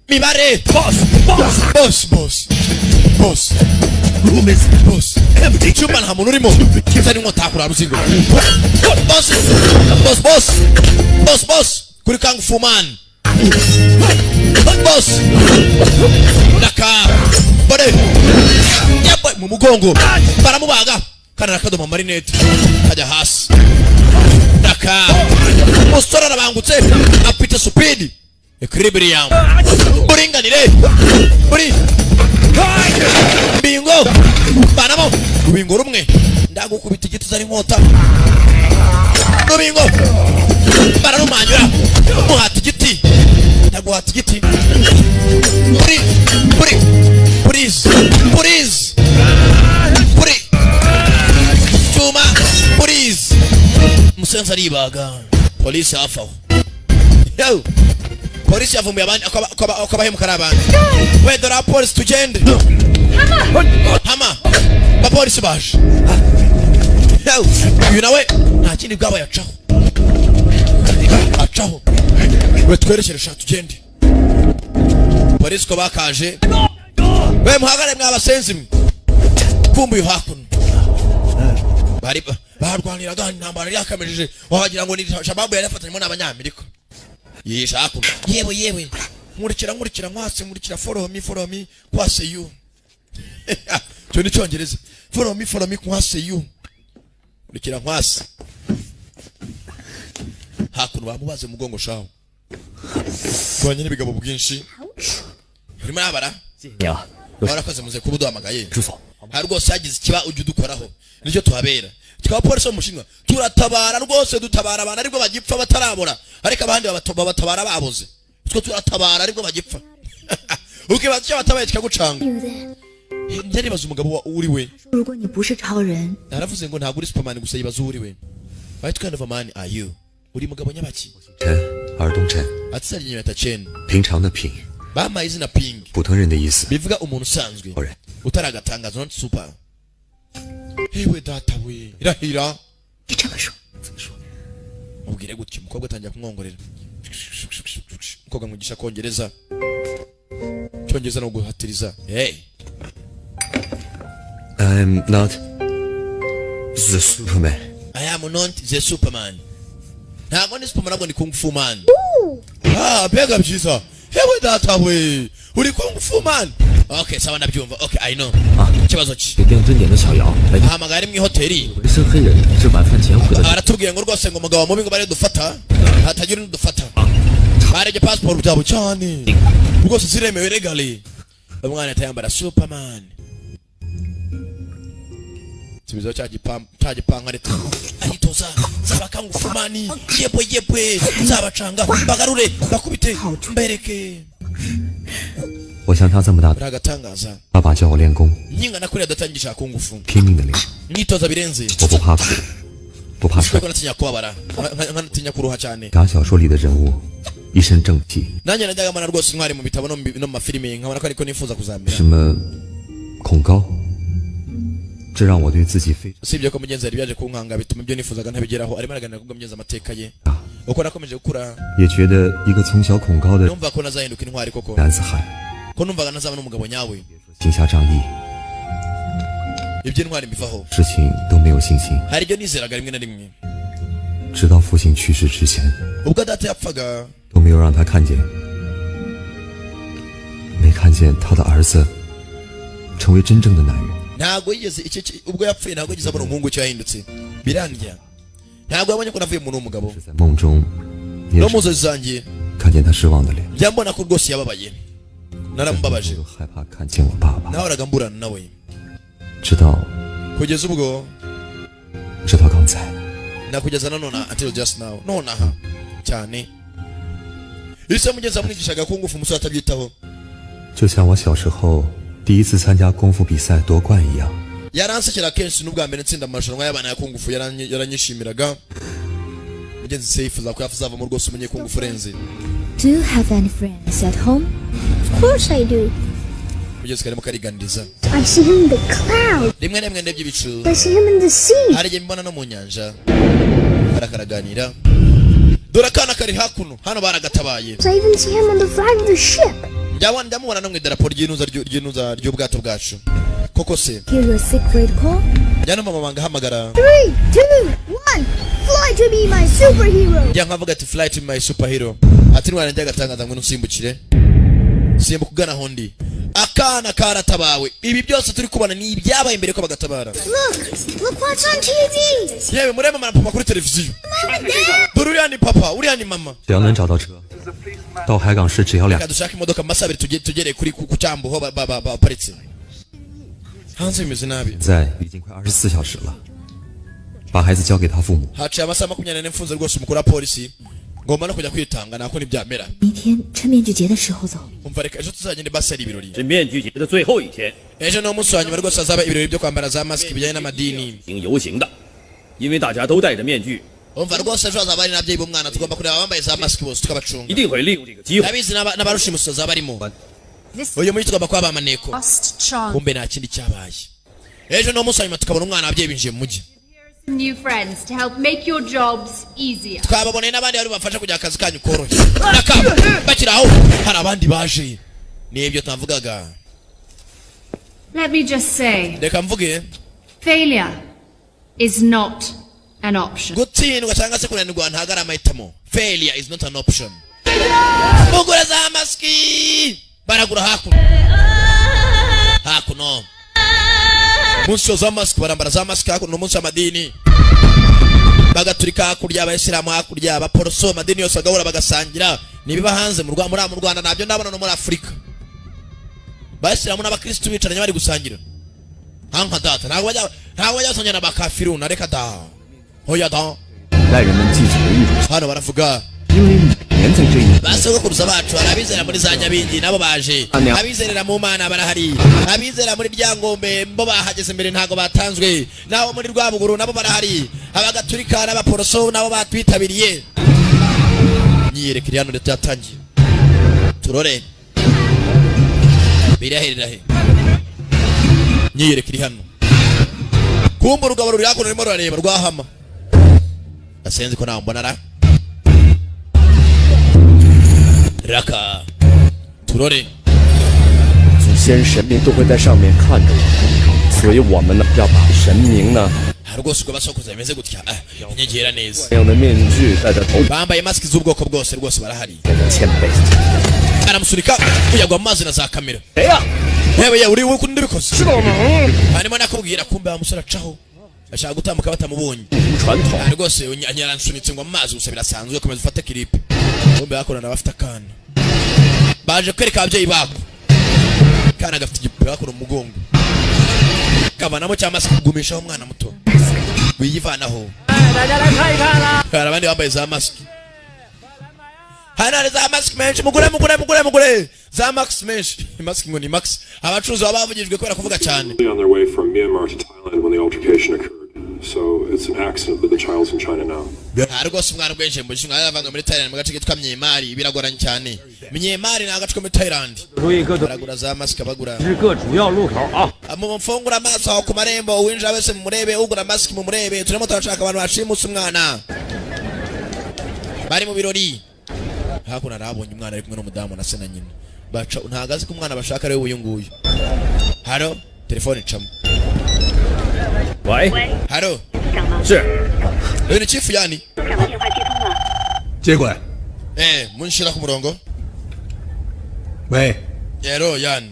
mibare. Boss, boss, Boss, boss, boss. Room is Boss. empty. Icyumba nta muntu urimo. Utari inkota hakurya ruzingo. Boss, boss, boss, boss, boss, kuri Kung Fu Man. Boss, naka bore yabwe mu mugongo, baramubaga kandi arakadoma marinete kajya hasi. Naka umusore arabangutse, afite speed, equilibrium, buringanire, buri bingo banamo rubingo rumwe. Ndagukubita igiti uzana inkota. Rubingo bararumanyura, muhata igiti, ndaguhata igiti. Buri buri purize purize puri cyuma purize. Umusenzi aribaga. Polisi hafi aho. Yo! Polisi yavumbuye abandi ko abahemuka ari abandi. We, dore abapolisi, tugende. Hama abapolisi baje. Yo! Uyu nawe nta kindi bwaba yacaho, acaho. We, twerekere sha, tugende. Polisi ko bakaje. We, muhagare mwabasenzi mwe. Kumbuye hakuno bari barwaniraga intambara yari yakamejeje, wagira ngo ni Shababu yari yafatanyemo n'Abanyamerika. Yisha hakuno. Yewe, yewe, nkurikira, nkurikira nkwase, nkurikira. Follow me, follow me, kwase you. Cyo ni Cyongereza. Follow me, follow me, kwase you, nkurikira nkwase. Hakuno bamubaze mugongo shaho, rwanye n'ibigabo bwinshi urimo arabara. 谢谢你啊，有 Warakoze muze kuba uduhamagaye. 住所。 Ha, rwose hagize ikiba ujya udukoraho, nicyo tuhabera. Tukaba polisi wo mu Mushinwa, turatabara rwose, dutabara abantu aribwo bagipfa batarabora, ariko abandi babatabara baboze. Twe turatabara aribwo bagipfa, ukibaza icyo batabaye kikagucanga. You there. Njya nibaza umugabo uri we. 如果你不是超人， Naravuze ngo ntabwo uri Superman gusa, yibaza uwo uri we. What kind of a man are you? Uri mugabo nyabaki? 陈，尔东陈， Ati sarya Chen. 平常的平， Bampaye izina Ping, 普通人的意思。 bivuga umuntu usanzwe, 超人， utaragatangaza, not super. Hewe data we, irahira. 你这么说， Mubwire gutya. Umukobwa atangira kumwongorera. Umukobwa amwigisha Kongereza, Cyongereza no guhatiriza. Hey. I'm not the Superman。 I am not the Superman. Ntabwo ndi Superman, ahubwo ni Kung Fu Man. Ah, mbega byiza! Hewe data we, uri Kung Fu Man. Okay, sawa, ndabyumva. Okay, I know. Ikibazo ki? 给店蹲点的小姚来电， Ahamagaye ari mu ihoteli. 纹身黑人是晚饭前回的。 Aratubwiye ngo rwose ngo umugabo mubi ngo bare dufata, hatagira undi dufata. Barebye passport byabo cyane rwose, ziremewe legally. Umwana ahita yambara Superman, subizaho cya cya gipankarita, aritoza nzaba Kung Fu Man. Yepwe, yepwe, nzabacanga, bagarure, bakubite, mbereke. 我像他这么大， Uri agatangaza. 爸爸教我练功， Nkingana kuriya adatangisha Kung Fu, 拼命的练， mwitoza birenze. 我不怕苦，不怕摔 Siko。 natinya kubabara, nkanatinya kuruha cyane. 打小说里的人物，一身正气， Nanjye najyaga mbona rwose intwari mu bitabo no mu mafilimi, nkabona ko ariko nifuza kuzamera. 什么恐高，这让我对自己非常 Usibye ko mugenzi yari byaje kunkanga, bituma ibyo nifuzaga ntabigeraho. Arimo araganira kubwo mugenzi amateka ye, uko nakomeje gukura, 也觉得一个从小恐高的 numva ko nazahinduka intwari koko, 男子汉， ko numvaga nazaba n'umugabo nyawe. 行侠仗义， Iby'intwari mbivaho. 事情都没有信心。 Hari ibyo nizeraga rimwe na rimwe. 直到父亲去世之前， Ubwo data yapfaga, 都没有让他看见，没看见他的儿子成为真正的男人。 Ntabwo yigeze ubwo yapfuye ntabwo yigeze abona umuhungu icyo yahindutse. Birandya, ntabwo yabonye ko navuye muri uwo mugabo. 是在梦中，也 No mu 是 nzozi zanjye 看见他失望的脸， njya mbona ko rwose yababaye, naramubabaje. 又害怕看见我爸爸， Nahoraga mburana nawe, 直到 kugeza ubwo 直到刚才， nakugeza na none, until just now, nonaha cyane. Ise mugenzi amwigishaga Kung Fu, umusore atabyitaho. 就像我小时候第一次参加功夫比赛夺冠一样。 Yaransekera kenshi n'ubwa mbere nsinda amarushanwa y'abana ya Kung Fu, yaranyishimiraga. Mugenzi se yifuza ko yazavamo rwose umunyekungu furenze. Do you have any friends at home? Of course I do. Mugenzi karimo kariganiriza. I see him in the cloud. Rimwe na rimwe ndebye ibicu. I see him in the sea. Hari igihe mbona no mu nyanja. Barakaraganira. Dore akana kari hakuno hano, baragatabaye. I even see him on the flag of the ship. Njyabona, ndamubona no mu idarapo ry'inuza ry'ubwato bwacu koko se. Hear your secret call? Njya no mama ngahamagara. Three, two, one. Fly to be my superhero. Njya nkavuga ati: "Fly to my superhero." Ati: "Ntwara njya agatangaza ngo nusimbukire, simbuka ugana aho ndi." Akana karatabawe. Ibi byose turi kubona ni ibyabaye mbere ko bagatabara. Look, look what's on TV. Yewe, murebe mama na papa kuri televiziyo. Dore uriya ni papa, uriya ni mama. 只要能找到车，到海港市只要两 Reka dushake imodoka, mu masaha 2 tugere kuri ku cyambu aho baparitse. Hanze bimeze nabi. 在已经快24小时了，把孩子交给他父母。 Haciye amasaha 24 mfunze rwose umukuru wa polisi. Ngomba no kujya kwitanga nako ntibyamera. 明天趁面具节的时候走。 Umva, reka ejo tuzagende basi ari ibirori. 是面具节的最后一天， Ejo ni umunsi wa nyuma rwose, hazaba ibirori byo kwambara za masike bijyanye n'amadini. 行游行的，因为大家都戴着面具， Umva rwose, ejo hazaba hari n'ababyeyi b'umwana. Tugomba kureba abambaye za masike bose tukabacunga. 一定会利用这个机会。 Ndabizi n'abarushimusi bazaba barimo. Uyu mujyi tugomba kuba abamaneko. Last chance. Kumbe nta kindi cyabaye. Ejo ni umunsi wa nyuma, tukabona umwana, ababyeyi binjiye mu mujyi. Some new friends to help make your jobs easier. Twababoneye n'abandi bari bubafasha kugira akazi kanyu koroshye. Nakabo bakiri aho, hari abandi baje, nibyo tavugaga. Let me just say, Reka mvuge, failure is not an option. gutsindwa cyangwa se kunanirwa ntabwo ari amahitamo. Failure is not an option. Mugura za masiki, baragura hakuno hakuno. Munsi wa za masiki barambara za masiki hakuno. Umunsi w'amadini, bagaturika hakurya, abayisilamu hakurya, abaporoso, amadini yose agahura bagasangira. Nibiba hanze mu Rwa- muri mu Rwanda ntabyo ndabona, no muri Afurika abayisilamu n'abakirisitu bicaranye bari gusangira nka data. Ntabwo bajya basangira na bakafiruna, reka da, hoya da. 代人们记起了一种， Hano baravuga 因为每年在这一 ba sogokuruza bacu. Hari abizera muri za Nyabingi, nabo baje. Abizerera mu Mana barahari. Abizera muri Ryangombe bo bahageze mbere, ntabwo batanzwe. Nabo muri Rwabuguru nabo barahari. Abagaturika n'abaporoso nabo batwitabiriye. Myiyereko iri hano ndetse yatangiye. Turore biraherera he. Myiyereko iri hano. Kumva urugabo ruri hakuno rurimo rurareba rwahama. Asenzi ko nawe mbona ra raka turore. 祖先神明都会在上面看着我们，所以我们呢要把神明呢 Aha rwose ubwo basokoza bimeze gutya, ah, inyegera neza. 这样的面具戴在头 Bambaye masiki z'ubwoko bwose rwose barahari. 顶的谦卑。 Aramusunika kuyagwa mu mazi na za kamera. 谁呀？ Yewe yewe, uri wowe ndabikoze hanyuma nakubwira. Kumbe wa musore acaho ashaka gutambuka batamubonye. 传统 Ah, rwose yaransunitse ngo mu mazi gusa birasanzwe, komeza ufate kiripe. Kumbe bakorana bafite akana, baje kwereka ababyeyi bako. Kana gafite igipupe hakuno mu mugongo, kavanamo cya masike kugumishaho umwana muto wiyivanaho. Hari abandi bambaye za masiki hano, hari za masiki menshi. Mugure, mugure, mugure, mugure za masiki menshi. Masiki ngo ni max. Abacuruzi baba bavugijwe kubera kuvuga cyane. On their way from Myanmar to Thailand when the altercation occurred. So it's an accident that the child's in China now. Aha rwose umwana ubwo yinjiye mu Bushinwa yavanywe muri Thailand, mu gace kitwa Myanmar. Biragoranye cyane. Myanmar ni agace ko muri Thailand. Baragura za masike, bagura. 是各主要路口啊。 Mu mfungura amaso aho ku marembo, uwinjira wese mumurebe, ugura masiki mumurebe. Turimo turashaka abantu bashimuse umwana bari mu birori. Hakuno arabonye umwana ari kumwe n'umudamu na se na nyina. Baca ntabwo azi ko umwana bashaka ari we uyu nguyu. Haro telefone icamo. 喂， Haro. 是， Uyu ni chief yani. 接过来。 Eh, munshira ku murongo. 喂， Yero yani.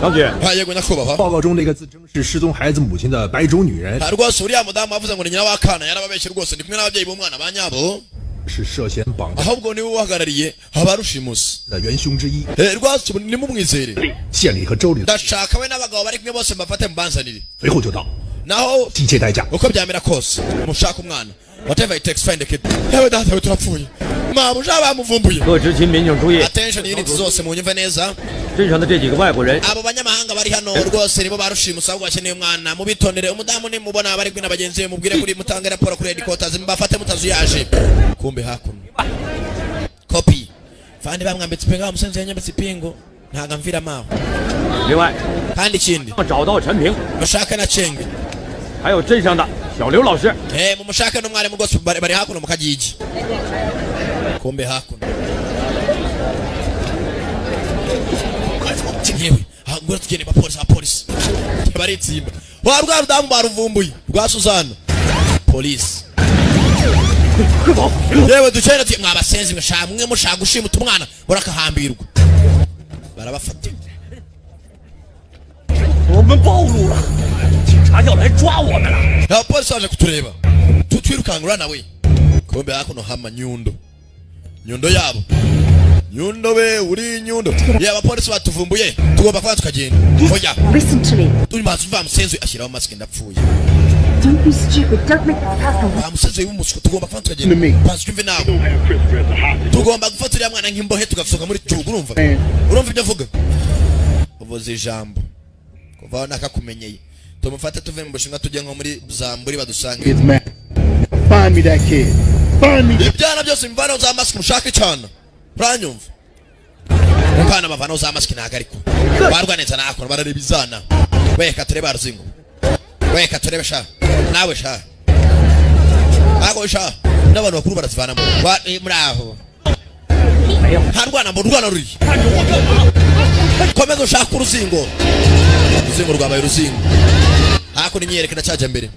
张局， Ha, yego nyakubahwa. 报告中那个自称是失踪孩子母亲的白种女人 Ha, rwose uriya mudamu wavuze ngo ni nyina w'akana yarababeshye. Rwose ndi kumwe n'ababyeyi b'umwana ba nyabo. 是涉嫌绑架 Ahubwo niwe uhagarariye abarushimusi 的元凶之一。 Eh, rwose ubu nimumwizere. 县里和州里的 Ndashaka we n'abagabo bari kumwe bose mbafate mubanzanire. 随后就到， Naho 一切代价。 uko byamera kose mushaka umwana. Whatever it takes, find the kid. Yewe data we, turapfuye. Mabuja bamuvumbuye. 各执勤民警注意， Attention unit zose, munyumve neza. 镇上的这几个外国人 Abo banyamahanga bari hano rwose nibo barushimusa, ahubwo bakeneye umwana. Mubitondere. Umudamu nimubona bari kumwe na bagenzi be, mubwire kuri mutange raporo kuri headquarters, mubafate mutazuyaje. Kumbe hakuno copy fandi bamwambitse ipingu. Musenzi yanyambitse ipingu, ntago amvira maho. 另外， Kandi ikindi, 找到陈平， mushake na Chenge， 还有镇上的小刘老师。 Eh, mumushake n'umwarimu rwose, bari hakuno mu kagigi. Kumbe hakuno, yewe, ngura tugende. Abapolisi, abapolisi baritsimba wa rwa rudamu baruvumbuye rwa Suzana. Polisi, yewe, ducene tuye. Mwabasenzi mwe, mwe mushaka gushimuta umwana, murakahambirwa. Barabafata. 我们暴露了，警察要来抓我们了。 Abapolisi baje kutureba, tutwirukangura nawe. Kumbe hakuno hama nyundo, nyundo yabo, nyundo we uri nyundo ye. Abapolisi batuvumbuye, tugomba kuba tukagenda. Oya. Listen to me. Turi mazi uva musenzi ashyiraho masike, ndapfuye. Don't be stupid. Don't make this personal. Wa musenzi w'umuswa, tugomba kuba tukagenda. Bazi twumve nawe, tugomba gufata uriya mwana nk'imbohe, tugasohoka muri gihugu. Urumva, urumva ibyo avuga? Uvuze ijambo kuva aho nakakumenyeye. Tumufate tuve mu Bushinwa, tujye nko muri Zamburi badusange. Kids, man. Find me that kid. Find me. Ibyana byose mivanaho za masike, mushake cyane. Uranyumva mukana? Bavanaho za masike, ntago ariko barwaneza nakora, barareba izana. Weka turebe aruzingo, weka turebe sha nawe sha ako sha n'abantu bakuru barazivanamo. Muri aho nta rwana, mbona urwana ruri. Komeza ushake uruzingo. Uruzingo rwabaye uruzingo. Hakuno imyiyerekano cyajya mbere,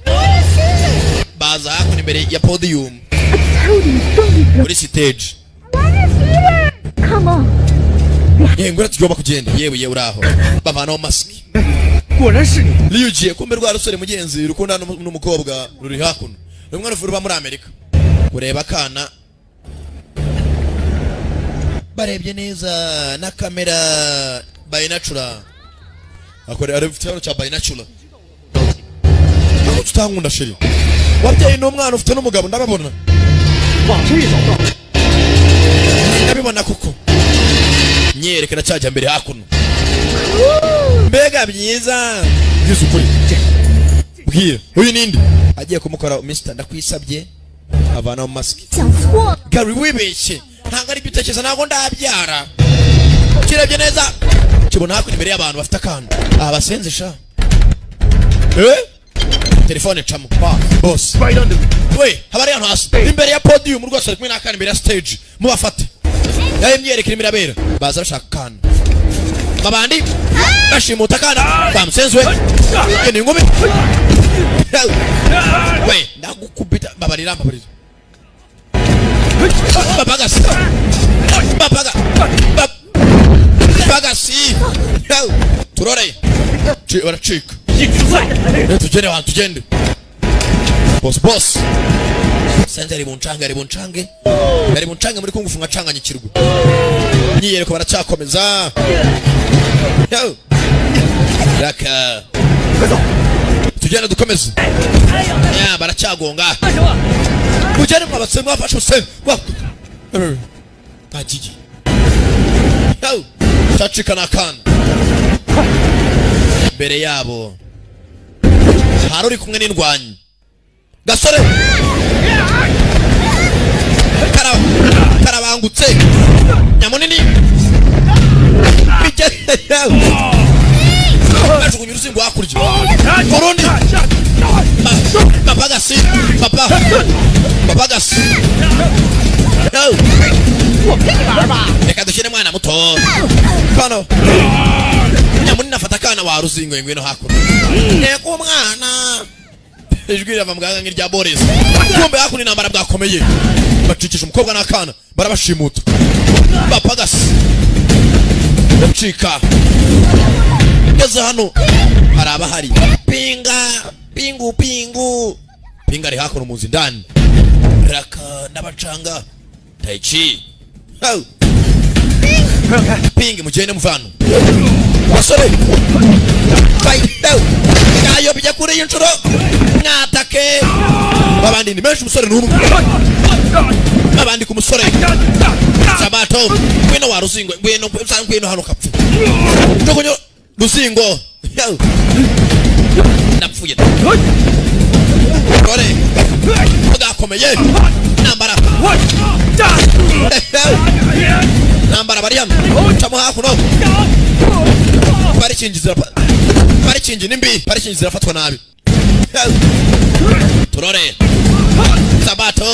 baza hakuno imbere ya podium, muri stage. Come on. Yewe, ngwino, tugomba kugenda. Yewe, yewe, uraho. Bavanaho masiki. 果然是你！ Liyugiye. Kumbe rwa rusore mugenzi rukunda n'umukobwa ruri hakuno, rumwe ruva muri Amerika kureba akana. Barebye neza na kamera binocular, akore ari ufite cya binocular. Ntabwo tutankunda chérie, wabyaye n'umwana, ufite n'umugabo, ndababona. 往这走。 Ndabibona kuko myerekana cyajya mbere hakuno. Mbega byiza! Bwiza ukuri, bwira uyu ninde agiye kumukora. Mister, ndakwisabye, avanaho masiki. 讲错了， Gary, wibeshye, ntabwo ari ibyo utekereza, ntabwo ndabyara. Kirebye neza kibona hakuno imbere y'abantu bafite akantu. Aha basenze sha. Eh, telefone icamo. Boss we, haba ari hano hasi imbere ya podium rwose, ari kumwe n'akana imbere ya stage. Mubafate. Yayo imyiyerekano irimo irabera, baza bashaka akana. Babandi bashimuta akana bamusenze we. Ni ingumi we, ndagukubita. Babarira, mbabarira. Babagasi, babaga, bagasi turore. Baracika. Tugende wantu, tugende. Boss, boss senze ari buncange, ari buncange, ari buncange muri kungufu nkacanganyikirwa. Myiyereko baracyakomeza. Yo. Raka tugende, dukomeze ya, baracyagonga. Mugende mwabase, mwafashe use bagiye. Yo. Cacika n'akana imbere yabo, hari uri kumwe n'indwanyi gasore karabangutse nyamunini. Bajugunya uruzingo hakurya urundi. Papagasi, papa, papagasi. Reka dushyire mwana muto kano nyamunini, afata akana wa ruzingo. Ngwino hakuno, nteko umwana. Ijwi rirava mu gahanga nk'irya Boris. Kumbe hakuno intambara bwakomeye, bacikisha umukobwa n'akana, barabashimuta. Bapagasi bacika. Ngeze hano hari abahari. Pinga pingu pingu pinga ari hakuno mu nzu indani. Raka n'abacanga taichi. Hau. Pingi, mugende muvano basore. Fight. Ayobye kuri iyi nshuro. Mwatake babandi ni benshi, umusore n'umwe. Babandi ku musore Sabato. Ngwino wa ruzingo, ngwino, ngwino hano kapfe. Njugunyo ruzingo, ndapfuye. Dore bwakomeye nambara nambara. Bari hano, camo hakuno. Parikingi zirapa, parikingi ni mbi, parikingi zirafatwa nabi. Turore Sabato.